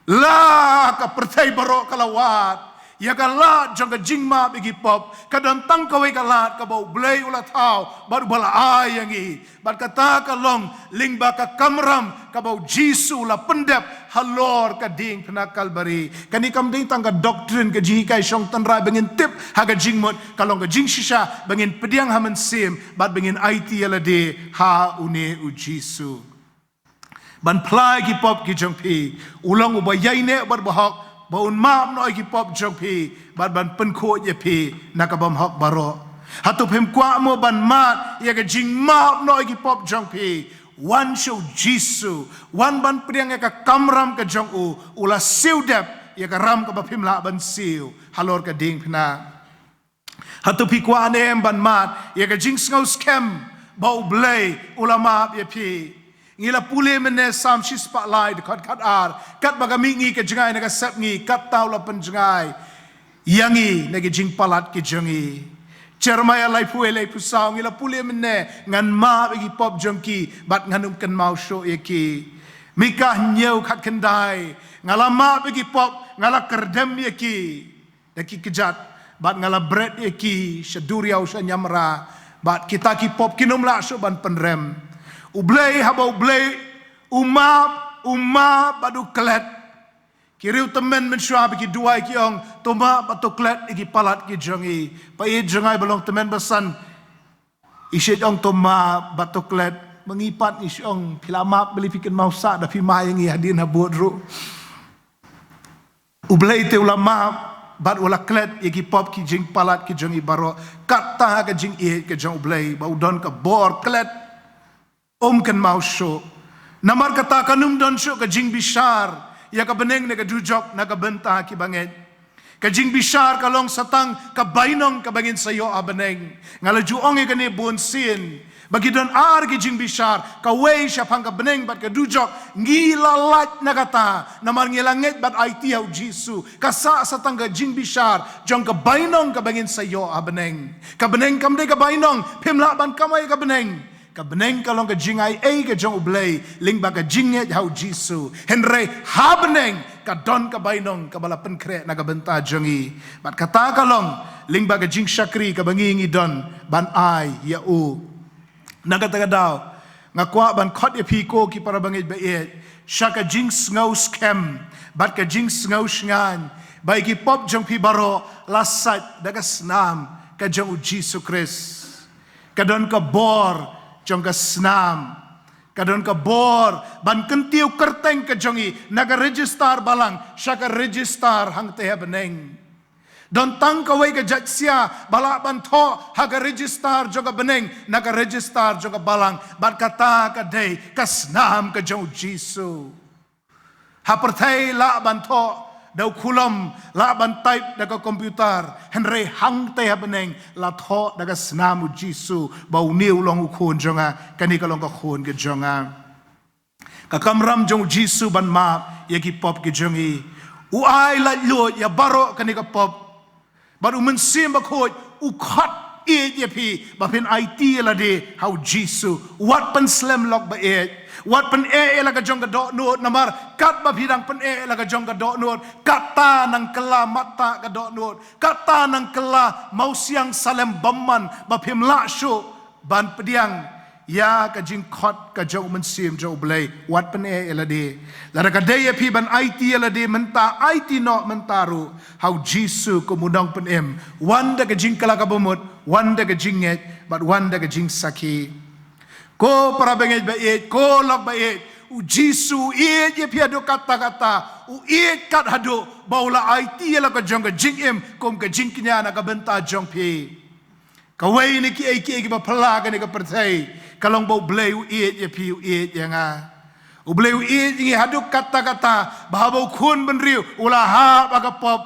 La ka pyrthei baroh ka la wad ïa ka lad jong ka jingmap ïa ki pop, ka don tang kawei ka lad kaba U Blei u la thaw bad uba la ai ïa ngi. Bad kata ka long lyngba ka kamram kaba u Jisu u la pyndep halor ka diengphna Kalbari. Kane kam dei tang ka doctrine, ka jinghikai shong tynrai ba ngin tip ha ka jingmut, ka long ka jingshisha ba ngin pdiang ha mynsiem bad ba ngin aiti ïa lade ha une u Jisu. Ban phla ïa ki pop ki jong phi, u long uba ïaineh bad uba hok, ba un map noh ïa ki pop jong phi, bad ban pynkhuid ïa phi na ka bymhok baroh. Hato phim kwah mo ban mad ïa ka jingmap noh ïa ki pop jong phi? Wan sha u Jisu, wan ban pdiang ïa ka kamram ka jong u, u la siew dep ïa ka ram kaba phim lah ban siew halor ka diengphna. Hato phi kwah ne em ban mad ïa ka jingsngew skhem ba U Blei u la map ïa phi? Ngi la pule mynne Salm shispah lai dkhot khatar, katba ka mihngi ka jngai na ka sepngi, katta u la pynjngai ïa ngi na ki jingpalat ki jong ngi. Jeremiah laiphew wei laiphew saw, ngi la pule mynne, ngan map ïa ki pop jong ki bad ngan ym kynmaw shuh ïa ki. Mikah hynñiew khatkhyndai, nga la map ïa ki pop, nga la kyrdem ïa ki da ki kjat, bad nga la bret ïa ki sha duriaw sha ñiamra, bad kita ki pop kin ym lah shuh ban pynrem. U Blei, haba U Blei u map, u map bad u klet. Ki riew tymmen mynshuwa ba ki duwai ki ong, to map bad to klet ïa ki palat ki jong ngi. Ba ïeit jong ngi ba long tymmen basan, i shait ong to map bad to klet, ma ngi pat ngi shait ong phi la map, balei phi kynmaw sah da phi map ïa ngi hadien habud ruh. U Blei te u la map bad u la klet ïa ki pop ki jingpalat ki jong ngi baroh. Katta ka jingïeit ka jong U Blei ba u don ka bor klet, ym kynmaw shuh. Namar kata kan ym don shuh ka jingbishar ïa ka bneng ne ka dujok na ka bynta ki bangeit. Ka jingbishar ka long sa tang ka bainong kaba ngin sa ïoh ha bneng. Nga la ju ong ïa kane bun sien ba ki don ar ki jingbishar, kawei shaphang ka bneng bad ka dujok. Ngi la lait na kata namar ngi la ngeit bad aiti ha u Jisu. Ka sah sa tang ka jingbishar jong ka bainong kaba ngin sa ïoh ha bneng. Ka bneng kam dei ka bainong, phim lah ban kamai ka bneng. Ka bneng ka long ka jingaiei ka jong U Blei lyngba ka jingngeit ha u Jisu. Hynrei ha bneng ka don ka bainong kaba la pynkhreh na ka bynta jong ngi. Bad kata ka long lyngba ka jingshakri kaba ngi ngi don ban ai ïa u. Na kata ka daw, Nga kwah ban khot ïa phi ko ki para bangeit ba ïeit, sha ka jingsngew skhem bad ka jingsngew shngaiñ ba ïa ki pop jong phi baroh la sait da ka snam ka jong u Jisu Khrist. Ka don ka bor jong ka snam. Ka don ka bor ban kyntiew kyrteng ka jong ngi na ka register balang sha ka register hangtei ha bneng. Don tang kawei ka jait sia ba lah ban thoh ha ka register jong ka bneng na ka register jong ka balang, bad kata ka dei ka snam ka jong u Jisu. Ha pyrthei lah ban thoh da u khulom, lah ban type da ka computer, hynrei hangtei ha bneng la thoh da ka snam u Jisu ba une u long u khun jong nga, kane ka long ka khun ka jong nga. Ka kamram jong u Jisu ban map ïa ki pop ki jong ngi. U ai laitluid ïa baroh kane ka pop. Bad u Mynsiem Bakhuid u khot ïeit ïa phi ba phin aiti ïa lade ha u Jisu. Wat pynslem lok ba ïeit. Wat pyneh ïa la ka jong ka dohnud, namar katba phi dang pyneh ïa la ka jong ka dohnud, kata nang kylla matta ka dohnud, kata nang kylla mawsiang salem bymman ba phim lah shuh ban pdiang ïa ka jingkhot ka jong u Mynsiem jong u Blei. Wat pyneh ïa lade. Lada ka dei ïa phi ban aiti ïa lade mynta, aiti noh mynta ruh ha u Jisu kum u nongpynim. Wan da ka jingkylla ka bamut, wan da ka jingngeit, bad wan da ka jingsakhi. Ko para bangeit ba ïeit, ko lok ba ïeit, u Jisu u ïeit ïa phi haduh katta katta, u ïeit kat haduh ba u la aiti ïa la ka jong ka jingim kum ka jingkñia na ka bynta jong phi. Kawei na kiei kiei kiba phylla kane ka pyrthei ka long ba u Blei u ïeit ïa phi, u ïeit ïa nga. U Blei u ïeit ïa ngi haduh katta katta ba haba u khun bynriew u la hap ha ka pop,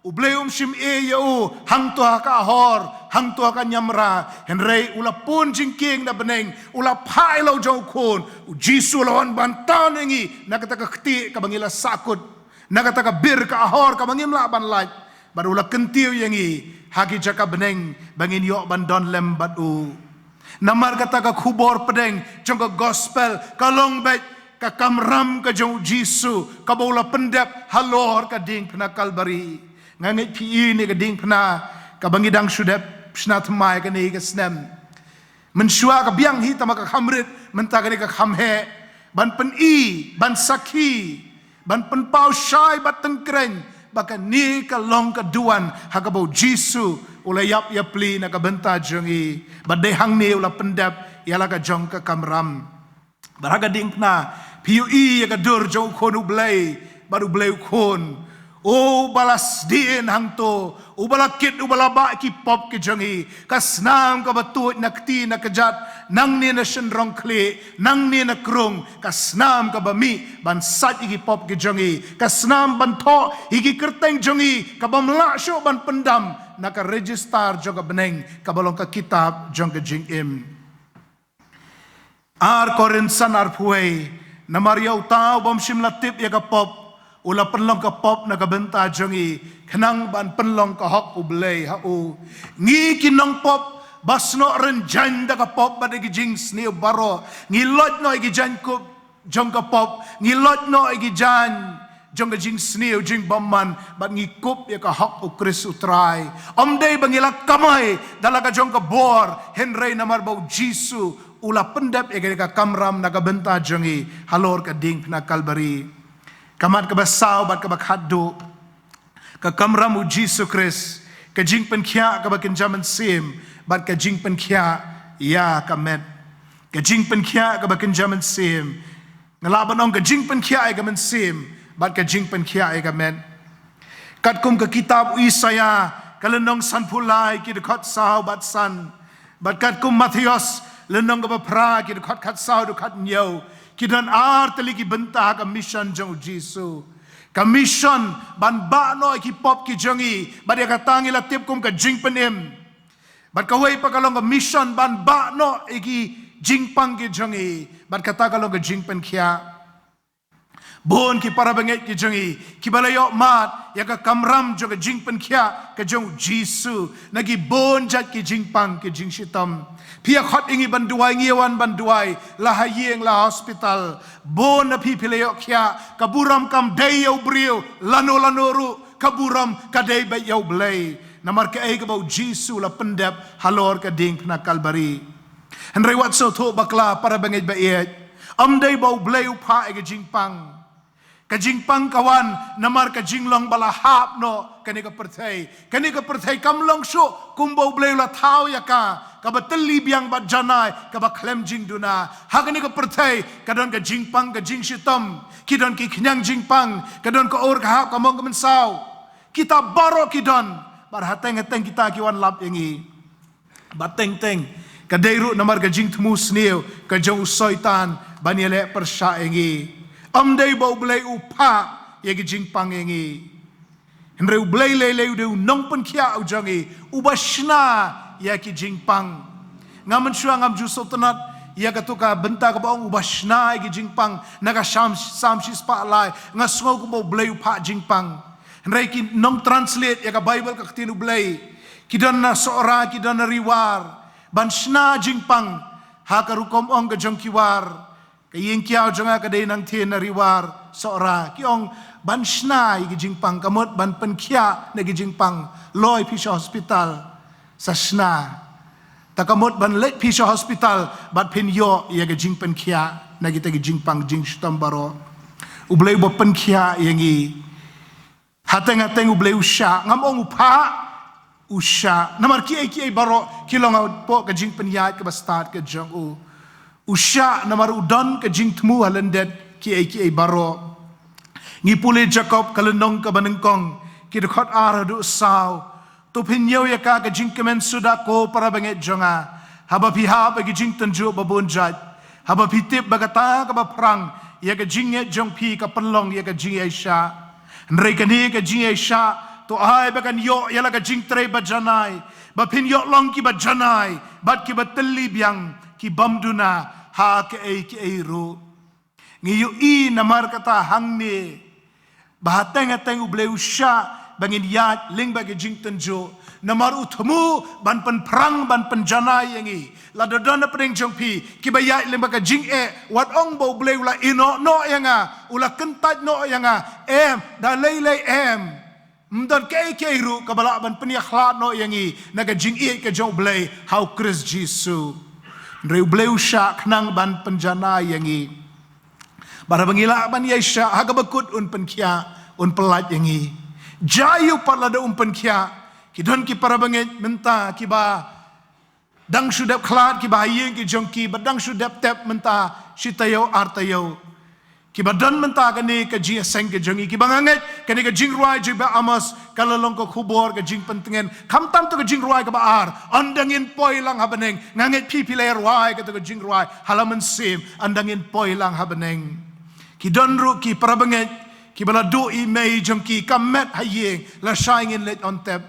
u Blei um shym ïeit ïa u hangto ha ka ahor, hangto ha ka ñiamra, hynrei u la pun jingkieng na bneng, u la phah ïa la u jong u khun. U Jisu u la wan ban tan ïa ngi na kata ka ktieh kaba ngi la sahkut, na kata ka bir ka ahor kaba ngim lah ban lait, bad u la kyntiew ïa ngi ha ki jaka bneng ba ngin ïoh ban don lem bad u. Namar kata ka khubor pdeng jong ka gospel ka long beit ka kamram ka jong u Jisu kaba u la pyndep halor ka diengphna Kalbari. Nga ngeit phi i ne ka diengphna kaba ngi dang shu dep shna thymmai kane ka snem. Mynshuwa ka biang hi, tangba ka kham rit, mynta kane ka kham heh. Ban pyni, ban sakhi, ban pynpaw shai bad tyngkreiñ ba kane ka long ka duwan ha kaba u Jisu u la ïap ïapli na ka bynta jong ngi. Bad dei hangne u la pyndep ïa la ka jong ka kamram. Bad ha ka diengphna phi ïohi ïa ka dur jong u Khun u Blei bad u Blei u Khun, uba la sdien hangto, uba la kit, uba la bah ki pop ki jong ngi. Ka snam kaba tuid na kti na kjat, nangne na shynrong khlieh, nangne na krung, ka snam kaba mih ban sait ïa ki pop ki jong ngi, ka snam ban thoh ïa ki kyrteng jong ngi kabym lah shuh ban pyndam na ka register jong ka bneng kaba long ka kitab jong ka jingim. Ar Korinth san arphew wei, namar ïa uta ubym shym la tip ïa ka pop, u la pynlong ka pop na ka bynta jong ngi, khnang ban pynlong ka hok u Blei ha u. Ngi ki nongpop ba snoh rynjang da ka pop bad da ki jingsniew baroh, ngi loit noh ïa ki jaiñkup jong ka pop, ngi loit noh ïa ki jaiñ jong ka jingsniew jingbymman, bad ngi kup ïa ka hok u Khrist u Trai. Ym dei ba ngi la kamai da la ka jong ka bor, hynrei namar ba u Jisu u la pyndep ïa ka kamram na ka bynta jong ngi halor ka diengphna Kalbari. Ka mat kaba saw bad kaba khatduh, ka kamram u Jisu Khrist, ka jingpynkhiah kaba kynja mynsiem bad ka jingpynkhiah ïa ka met. Ka jingpynkhiah kaba kynja mynsiem. Nga lah ban ong ka jingpynkhiah ïa ka mynsiem bad ka jingpynkhiah ïa ka met. Katkum ka kitab u Isaïah ka lynnong sanphew lai ki dkhot saw bad san, bad katkum Mathaios lynnong kaba phra ki dkhot khatsaw haduh khathynñiew, ki don ar tylli ki bynta ha ka mission jong u Jisu. Ka mission ban bah noh ïa ki pop ki jong ngi, bad ïa kata ngi la tip kum ka jingpynim. Bad kawei pat ka long ka mission ban bah noh ïa ki jingpang ki jong ngi, bad kata ka long ka jingpynkhiah. Bun ki para bangeit ki jong ngi kiba la ïoh mad ïa ka kamram jong ka jingpynkhiah ka jong u Jisu na ki bun jait ki jingpang ki jingshitom. Phi ïa khot ïa ngi ban duwai, ngi ïa wan ban duwai, la ha ïing la ha hospital. Bun na phi phi la ïoh khiah, ka burom kam dei ïa u briew lano lano ruh, ka burom ka dei beit ïa u Blei. Namar kaei kaba u Jisu u la pyndep halor ka diengphna Kalbari. Hynrei wat sngewthuh bakla para bangeit ba ïeit. Ym dei ba U Blei u phah ïa ka jingpang. Ka jingpang ka wan namar ka jinglong ba la hap noh kane ka pyrthei. Kane ka pyrthei kam long shuh kumba U Blei u la thaw ïa ka, kaba tylli biang bad janai, kaba khlem jingduna. Ha kane ka pyrthei ka don ka jingpang, ka jingshitom, ki don ki khñiang jingpang, ka don ka ur ka hap, ka mong ka mynsaw. Kita baroh ki don, bad hateng hateng kita ki wan lap ïa ngi. Bad teng teng ka dei ruh namar ka jingthmu sniew ka jong u Soitan ban ïaleh pyrshah ïa ngi. Ym dei ba U Blei u phah ïa ka jingpang ïa ngi. Hynrei U Blei lei lei u dei u nongpynkhiah u jong ngi, uba shna ïa ki jingpang. Nga mynshuwa ngam ju sngewtynnat ïa kato ka bynta kaba ong uba shna ïa ki jingpang na ka Salm, Salm shispah lai. Nga sngew kumba U Blei u phah jingpang. Hynrei ki nongtranslate ïa ka Baibl, ka ktien U Blei, ki don na Sohra, ki don na Riwar, ban shna jingpang ha ka rukom ong ka jong ki War. Ka ïing kiaw jong nga ka dei nangtei na Riwar, Sohra. Ki ong ban shna ïa ki jingpang, ka mut ban pynkhiah na ki jingpang. Loi phi sha hospital, sa shna. Ta ka mut ban leit phi sha hospital bad phin ïoh ïa ka jingpynkhiah na kita ki jingpang jingshitom baroh. U Blei uba pynkhiah ïa ngi. Hateng hateng U Blei u shah, ngam ong u phah, u shah. Namar kiei kiei baroh ki long hapoh ka jingpynïaid kaba stad ka jong u. U shah namar u don ka jingthmu ha lyndet kiei kiei baroh. Ngi pule Jakob ka lynnong kaba nyngkong, ki dkhot ar haduh saw. To phin ñiew ïa ka, ka jingkmen suda, ko para bangeit jong nga, haba phi hap ïa ki jingtynjuh ba bun jait, haba phi tip ba kata kaba phrang ïa ka jingngeit jong phi ka pynlong ïa ka jingïaishah. Hynrei kane ka jingïaishah to ai ba kan ïoh ïa la ka jingtrei ba janai, ba phin ïoh long kiba janai bad kiba tylli biang, ki bym duna ha kaei kaei ruh. Ngi ïohi namar kata hangne ba hateng hateng U Blei u shah ba ngin ïaid lyngba ka jingtynjuh. Namar u thmu ban pynphrang, ban pynjanai ïa ngi. Lada don na pdeng jong phi kiba ïaid lyngba ka jingeh, wat ong ba U Blei u la ïehnoh noh ïa nga, u la kyntait noh ïa nga. Em, da lei lei em. Ym don kaei kaei ruh kaba lah ban pynïakhlad noh ïa ngi na ka jingïeit ka jong U Blei ha U Khrist Jisu. Hynrei U Blei u shah khnang ban pynjanai ïa ngi. Bad haba ngi lah ban ïaishah, ha kaba kut un pynkhiah, un pyllait ïa ngi. Jia aïu pat lada um pynkhiah, ki don ki para bangeit mynta kiba dang shu dep khlad, kiba ha ïing ki jong ki, ba dang shu dep tep mynta shi taïew ar taïew. Kiba don mynta kane ka jingïaseng ka jong ngi, kiba nga ngeit kane ka jingrwai jong i Bah Amos ka la long ka khubor, ka jingpyntngen. Khamtam to ka jingrwai kaba ar, Ynda ngin poi lang ha bneng. Nga ngeit phi phi la ïa rwai kato ka jingrwai ha la mynsiem, Ynda ngin poi lang ha bneng. Ki don ruh ki para bangeit kiba la duh i mei jong ki, ka met ha ïing, lashai ngin leit on tep.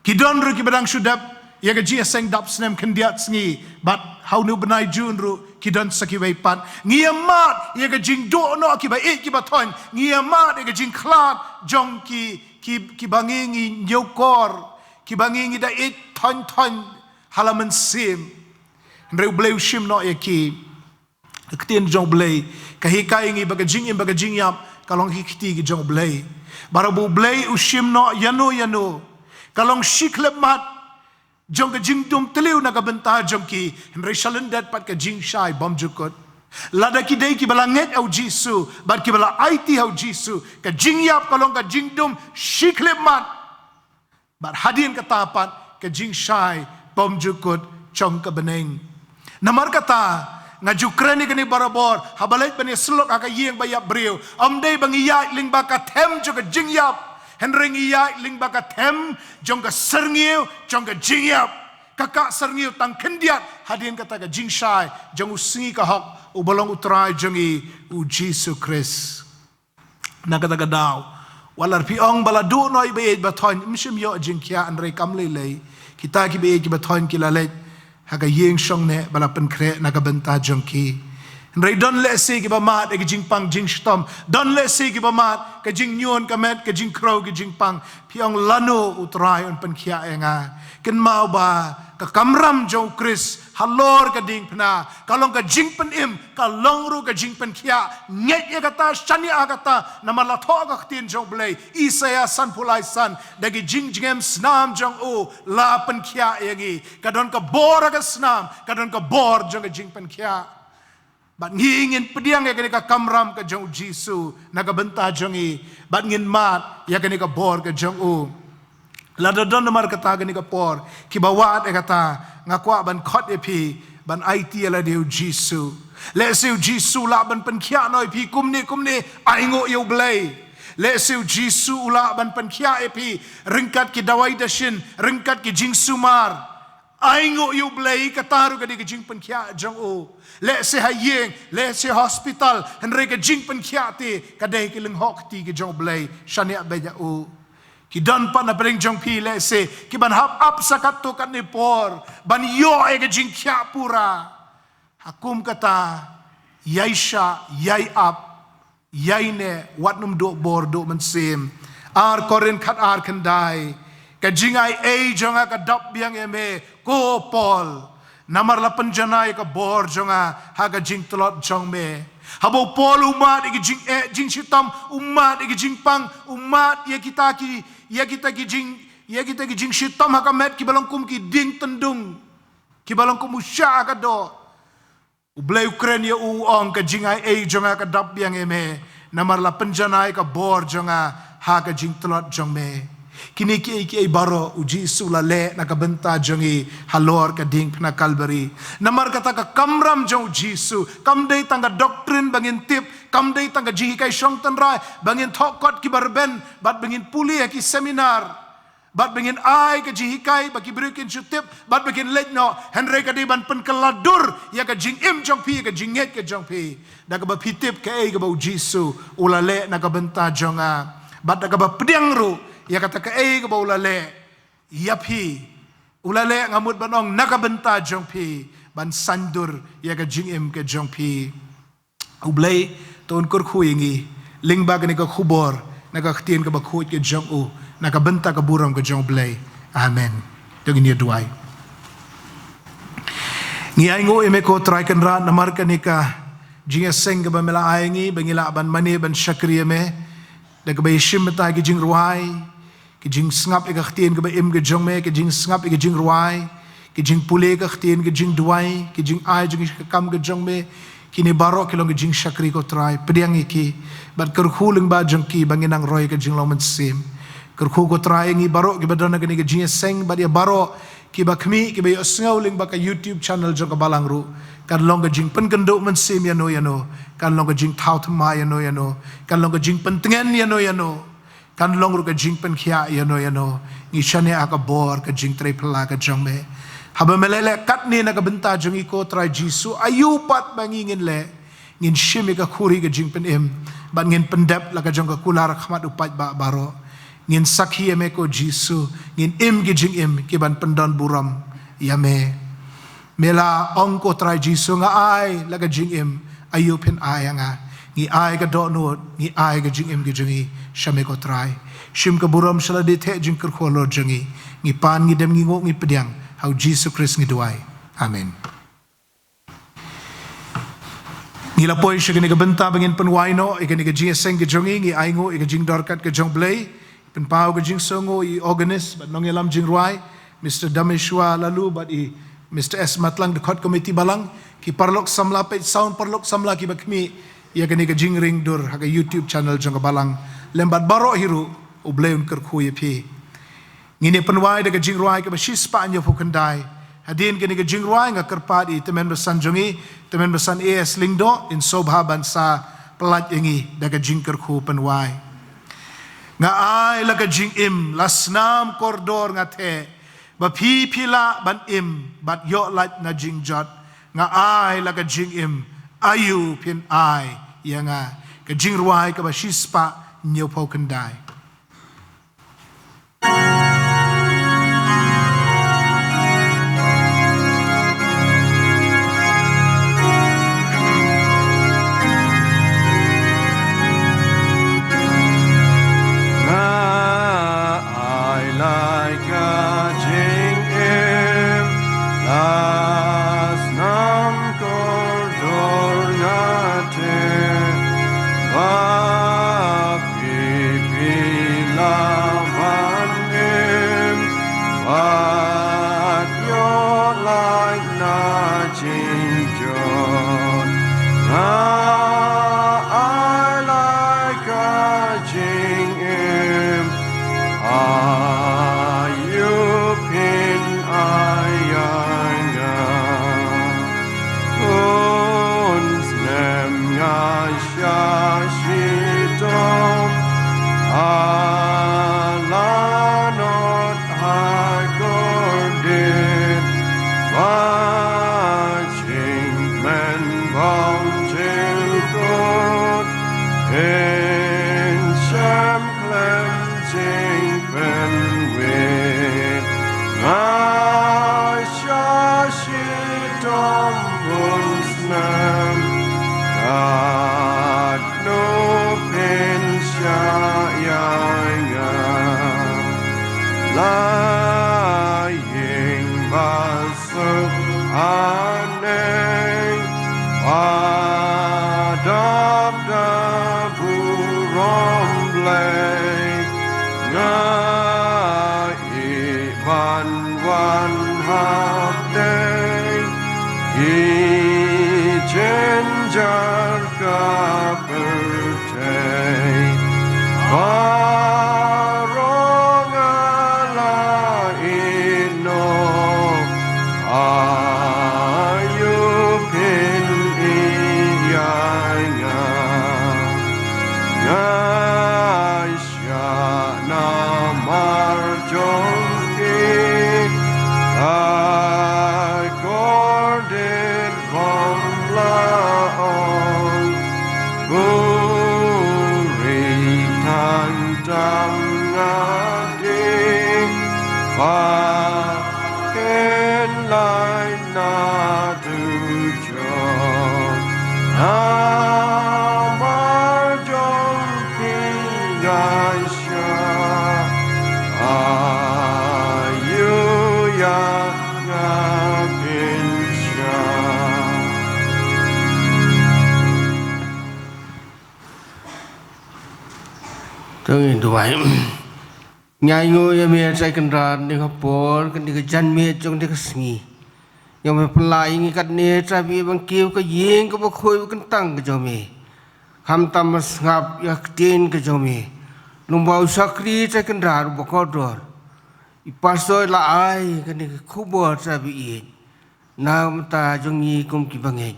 Ki don ruh kiba dang shu dep ïa ka jingïaseng dap snem khyndiat sngi, bad ha une u bnai Jun ruh ki don sa kiwei pat. Ngi ïa mad ïa ka jingduh noh kiba ïeit kiba thoiñ, ngi ïa mad ïa ka jingkhlad jong ki, ki, kiba ngi ngi ñiewkor, kiba ngi ngi da ïeit thoiñ thoiñ ha la mynsiem. Hynrei U Blei u shim noh ïa ki. Ka ktien jong U Blei ka hikai ïa ngi ba ka jingim bad ka jingïap ka long ki kti ki jong U Blei. Bad haba U Blei u shim noh ïano ïano, ka long shi khyllipmat jong ka jingdum tliw na ka bynta jong ki, hynrei sha lyndet pat ka jingshai bymjukut. Lada ki dei kiba la ngeit ha U Jisu bad kiba la aiti ha U Jisu, ka jingïap ka long ka jingdum shi khyllipmat. Bad hadien kata pat ka jingshai bymjukut jong ka bneng. Namar kata, nga ju kren ïa kane barabor, haba leit ban ïasyllok ha ka ïing ba ïap briew, ym dei ba ngi ïaid lyngba ka them jong ka jingïap, hynrei ngi ïaid lyngba ka them jong ka syrngiew jong ka jingïap. Ka kah syrngiew tang khyndiat hadien kata ka jingshai jong u sngi ka hok, uba long U Trai jong ngi, U Jisu Khrist. Na kata ka daw, wat la phi ong ba la duh noh i ba ïeit ba thoiñ, ym shym ïoh jingkhiah, hynrei kam lei lei. Kita ki ba ïeit ki ba thoiñ ki la leit ha ka ïing shong neh ba la pynkhreh na ka bynta jong ki. Hynrei don lehse kiba mad ïa ka jingpang jingshitom, don lehse kiba mad ka jingñion ka met, ka jingkhrew ka jingpang. Phi ong lano U Trai un pynkhiah ïa nga? Kynmaw ba Ka kamram jong u Khrist halor ka diengphna ka long ka jingpynim, ka long ruh ka jingpynkhiah. Ngeit ïa kata, shaniah ïa kata, namar la thoh ka ktien jong u Blei, Isaïah sanphew lai san, da ki jingjngem snam jong u la pynkhiah ïa ngi. Ka don ka bor ha ka snam, ka don ka bor jong ka jingpynkhiah. Bad ngi ngin pdiang ïa kane ka kamram ka jong u Jisu na ka bynta jong ngi, bad ngin mad ïa kane ka bor ka jong u. Lada don namar kata kane ka por, kiba wad ïa kata, nga kwah ban khot ïa phi ban aiti ïa lade ïa u Jisu. Lehse u Jisu u lah ban pynkhiah noh ïa phi kumne kumne, ainguh ïa u Blei. Lehse u Jisu u lah ban pynkhiah ïa phi ryngkat ki dawai dashin, ryngkat ki jingsumar. Ainguh ïa u Blei, kata ruh ka dei ka jingpynkhiah jong u. Lehse ha ïing, lehse hospital, hynrei ka jingpynkhiah te ka dei ki lyngngoh kti ki jong u Blei. Shaniah beit ïa u. Ki don pat na pdeng jong phi lehse kiban hap ap sa katto katne por ban ïoh ïa ka jingkhiah pura. Ha kum kata, ïai shah, ïai ap, ïai neh, wat nym duh bor duh mynsiem. Ar Korinth khat ar khyndai. Ka jingai ei jong nga ka dap biang ïa me, ko Paul, namar la pynjanai ka bor jong nga ha ka jingtlot jong me. Haba u Paul u mad ïa ki jingeh jingshitom, u mad ïa ki jingpang, u mad ïa kita ki, ïa kita ki jing, ïa kita ki jingshitom ha ka met kiba long kum ki dieng tyndung, kiba long kum u shah ha ka doh. U Blei u kren ïa u, u ong, ka jingai ei jong nga ka dap biang ïa me, namar la pynjanai ka bor jong nga ha ka jingtlot jong me. Kine kiei kiei baroh u Jisu u la leh na ka bynta jong ngi halor ka diengphna Kalbari. Namar kata ka kamram jong u Jisu kam dei tang ka doctrine ba ngin tip, kam dei tang ka jinghikai shong tynrai ba ngin thoh kot kiba rben bad ba ngin pule ha ki seminar. Bad ba ngin ai ka jinghikai ba ki briew kin shu tip, bad ba kin leit noh, hynrei ka dei ban pynkylla dur ïa ka jingim jong phi, ïa ka jingngeit ka jong phi. Da kaba phi tip kaei kaba u Jisu u la leh na ka bynta jong nga. Bad da kaba pdiang ruh ïa kata kaei kaba u la leh ïa phi. U la leh, nga mut ban ong, na ka bynta jong phi, ban saiñdur ïa ka jingim ka jong phi. U Blei to un kyrkhu ïa ngi lyngba kane ka khubor na ka ktien kaba khuid ka jong u, na ka bynta ka burom ka jong u Blei. Amen. To ngin ïa duwai. Ngi ainguh ïa me ko Trai Kynrad namar kane ka jingïaseng kaba me la ai ïa ngi ba ngi lah ban mane ban shakri ïa me. Da kaba ïashim bynta ki jingrwai, ki jingsngap ïa ka ktien kaba im ka jong me, ki jingsngap ïa ki jingrwai, ki jingpule ka ktien, ki jingduwai, ki jingai jong ka kam ka jong me. Kine baroh ki long ki jingshakri ko Trai, pdiang ïa ki bad kyrkhu lyngba jong ki ba ngin nang roi ka jinglong mynsiem. Kyrkhu ko Trai ïa ngi baroh kiba don ha kane ka jingïaseng bad ïa baroh kiba khmih, kiba ïohsngew lyngba ka YouTube channel jong ka Balang ruh. Kan long ka jingpynkynduh mynsiem ïano ïano, kan long ka jingthaw thymmai ïano ïano, kan long ka jingpyntngen ïano ïano, kan long ruh ka jingpynkhiah ïano ïano. Ngi shaniah ha ka bor ka jingtrei phylla ka jong me. Haba me leh leh katne na ka bynta jong ngi ko Trai Jisu, aïu pat ba ngi ngin leh, ngin shim ïa ka khuri ka jingpynim bad ngin pyndep la ka jong ka kular ha khmat u paidbah baroh. Ngin sakhi ïa me ko Jisu, ngin im ki jingim kiban pyndon burom ïa me. Me la ong ko Trai Jisu, nga ai la ka jingim, aïu phin ai ïa nga? Ngi ai ka dohnud, ngi ai ka jingim ka jong ngi sha me ko Trai. Shim ka burom sha lade, theh jingkyrkhu halor jong ngi. Ngi pan, ngi dem, ngi nguh, ngi pdiang, ha u Jisu Khrist ngi duwai. Amen. Ngi la poi sha kane ka bynta ba ngin pynwai noh ïa kane ka jingïaseng ka jong ngi, ngi ainguh ïa ka jingdorkat ka jong u Blei. Pynpaw ka jingsngewnguh ïa i organist bad nongïalam jingrwai, Mister Dameshwa Laloo bad i Mister S Matlang, dkhot komiti Balang, ki paralok samla peit sound, paralok samla kiba khmih ïa kane ka jingring dur ha ka YouTube channel jong ka Balang, lem bad baroh hi ruh, u Blei un kyrkhu ïa phi. Ngin ïa pynwai da ka jingrwai kaba shispah hynñiewphew khyndai. Hadien kane ka jingrwai nga kyrpad ïa i tymmen basan jong ngi, tymmen basan A S Lyngdoh, in sngewbha ban sa pyllait ïa ngi da ka jingkyrkhu pynwai. Nga ai la ka jingim, la snam kordor nga theh, ba phi phi lah ban im bad ïoh lait na jingjot. Nga ai la ka jingim, aïu phin ai ïa nga? Ka jingrwai kaba shispah hynñiewphew khyndai. Nga ai la ka jingim, A la nod ha kordit ba jingmen bymjukut, pynshemkhlem jingpynwit. Nga sha shitom bun snem, katno pynshah ïa nga. La ïing ba suk haneng, ba dap da burom Blei. Nga ïeit ban wan hapdeng, ïeit jynjar ka pyrthei. Baroh nga la ïehnoh, aïu pynïaid ïa nga. Nga shah namar jong phi, ha kordit bym lah ong. Buhrieh tang tam nga dei, ba pynlait na tu jong. Namar jong phi nga shah, aïu ïa nga pynshah. To ngin duwai. Ngi ainguh ïa me Trai Kynrad, kane ka por, kane ka janmiet jong kane ka sngi. Ïa me pynlah ïa ngi katne Trai Blei ban kiew ka ïing kaba khuid ba kyntang ka jong me. Khamtam ban sngap ïa ka ktien ka jong me. Lyngba u shakri Trai Kynrad uba kordor, i pastor i la ai kane ka khubor Trai Blei. Na ka bynta jong ngi kum ki bangeit.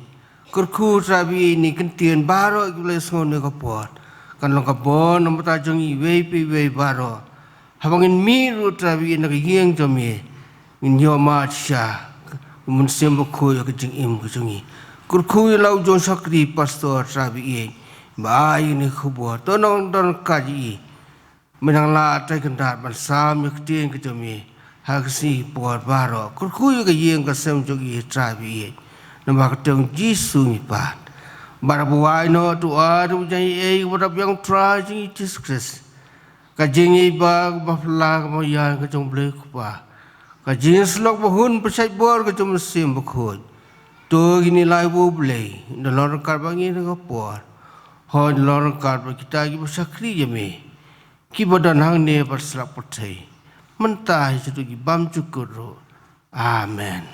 Kyrkhu Trai Blei ïa kine ki ktien baroh kiba la ïasngew ha kane ka por. Kan long ka bor na ka bynta jong ngi iwei pa iwei baroh. Haba ngin mih ruh Trai Blei na ka ïing jong me, ngin ïohmad shisha u Mynsiem Bakhuid ha ka jingim ka jong ngi. Kyrkhu ïa la u jong u shakri pastor Trai Blei, ba ai ïa kane ka khubor. To nang don ryngkat ïa i. Me nang lah Trai Kynrad ban sam ïa ka ktien ka jong me ha ka sngi por baroh. Kyrkhu ïa ka ïing ka sem jong i Trai Blei. Namar kyrteng Jisu ngi pan. Bad haba wai noh to ai ruh jingïaid bad haba biang Trai jong ngi Jisu Khrist. Ka jingïeit ba, ba phylla, kaba ïaid ka jong u Blei u Kpa. Ka jingïasyllok ba hun pynshait bor ka jong u Mynsiem Bakhuid. To kine lai ba u Blei, da long ryngkat bad ngi ha kane ka por. Hooid da long ryngkat bad kita kiba shakri ïa me. Kiba don hangne bad sla pyrthei. Mynta hi shaduh ki bymjukut ruh. Amen.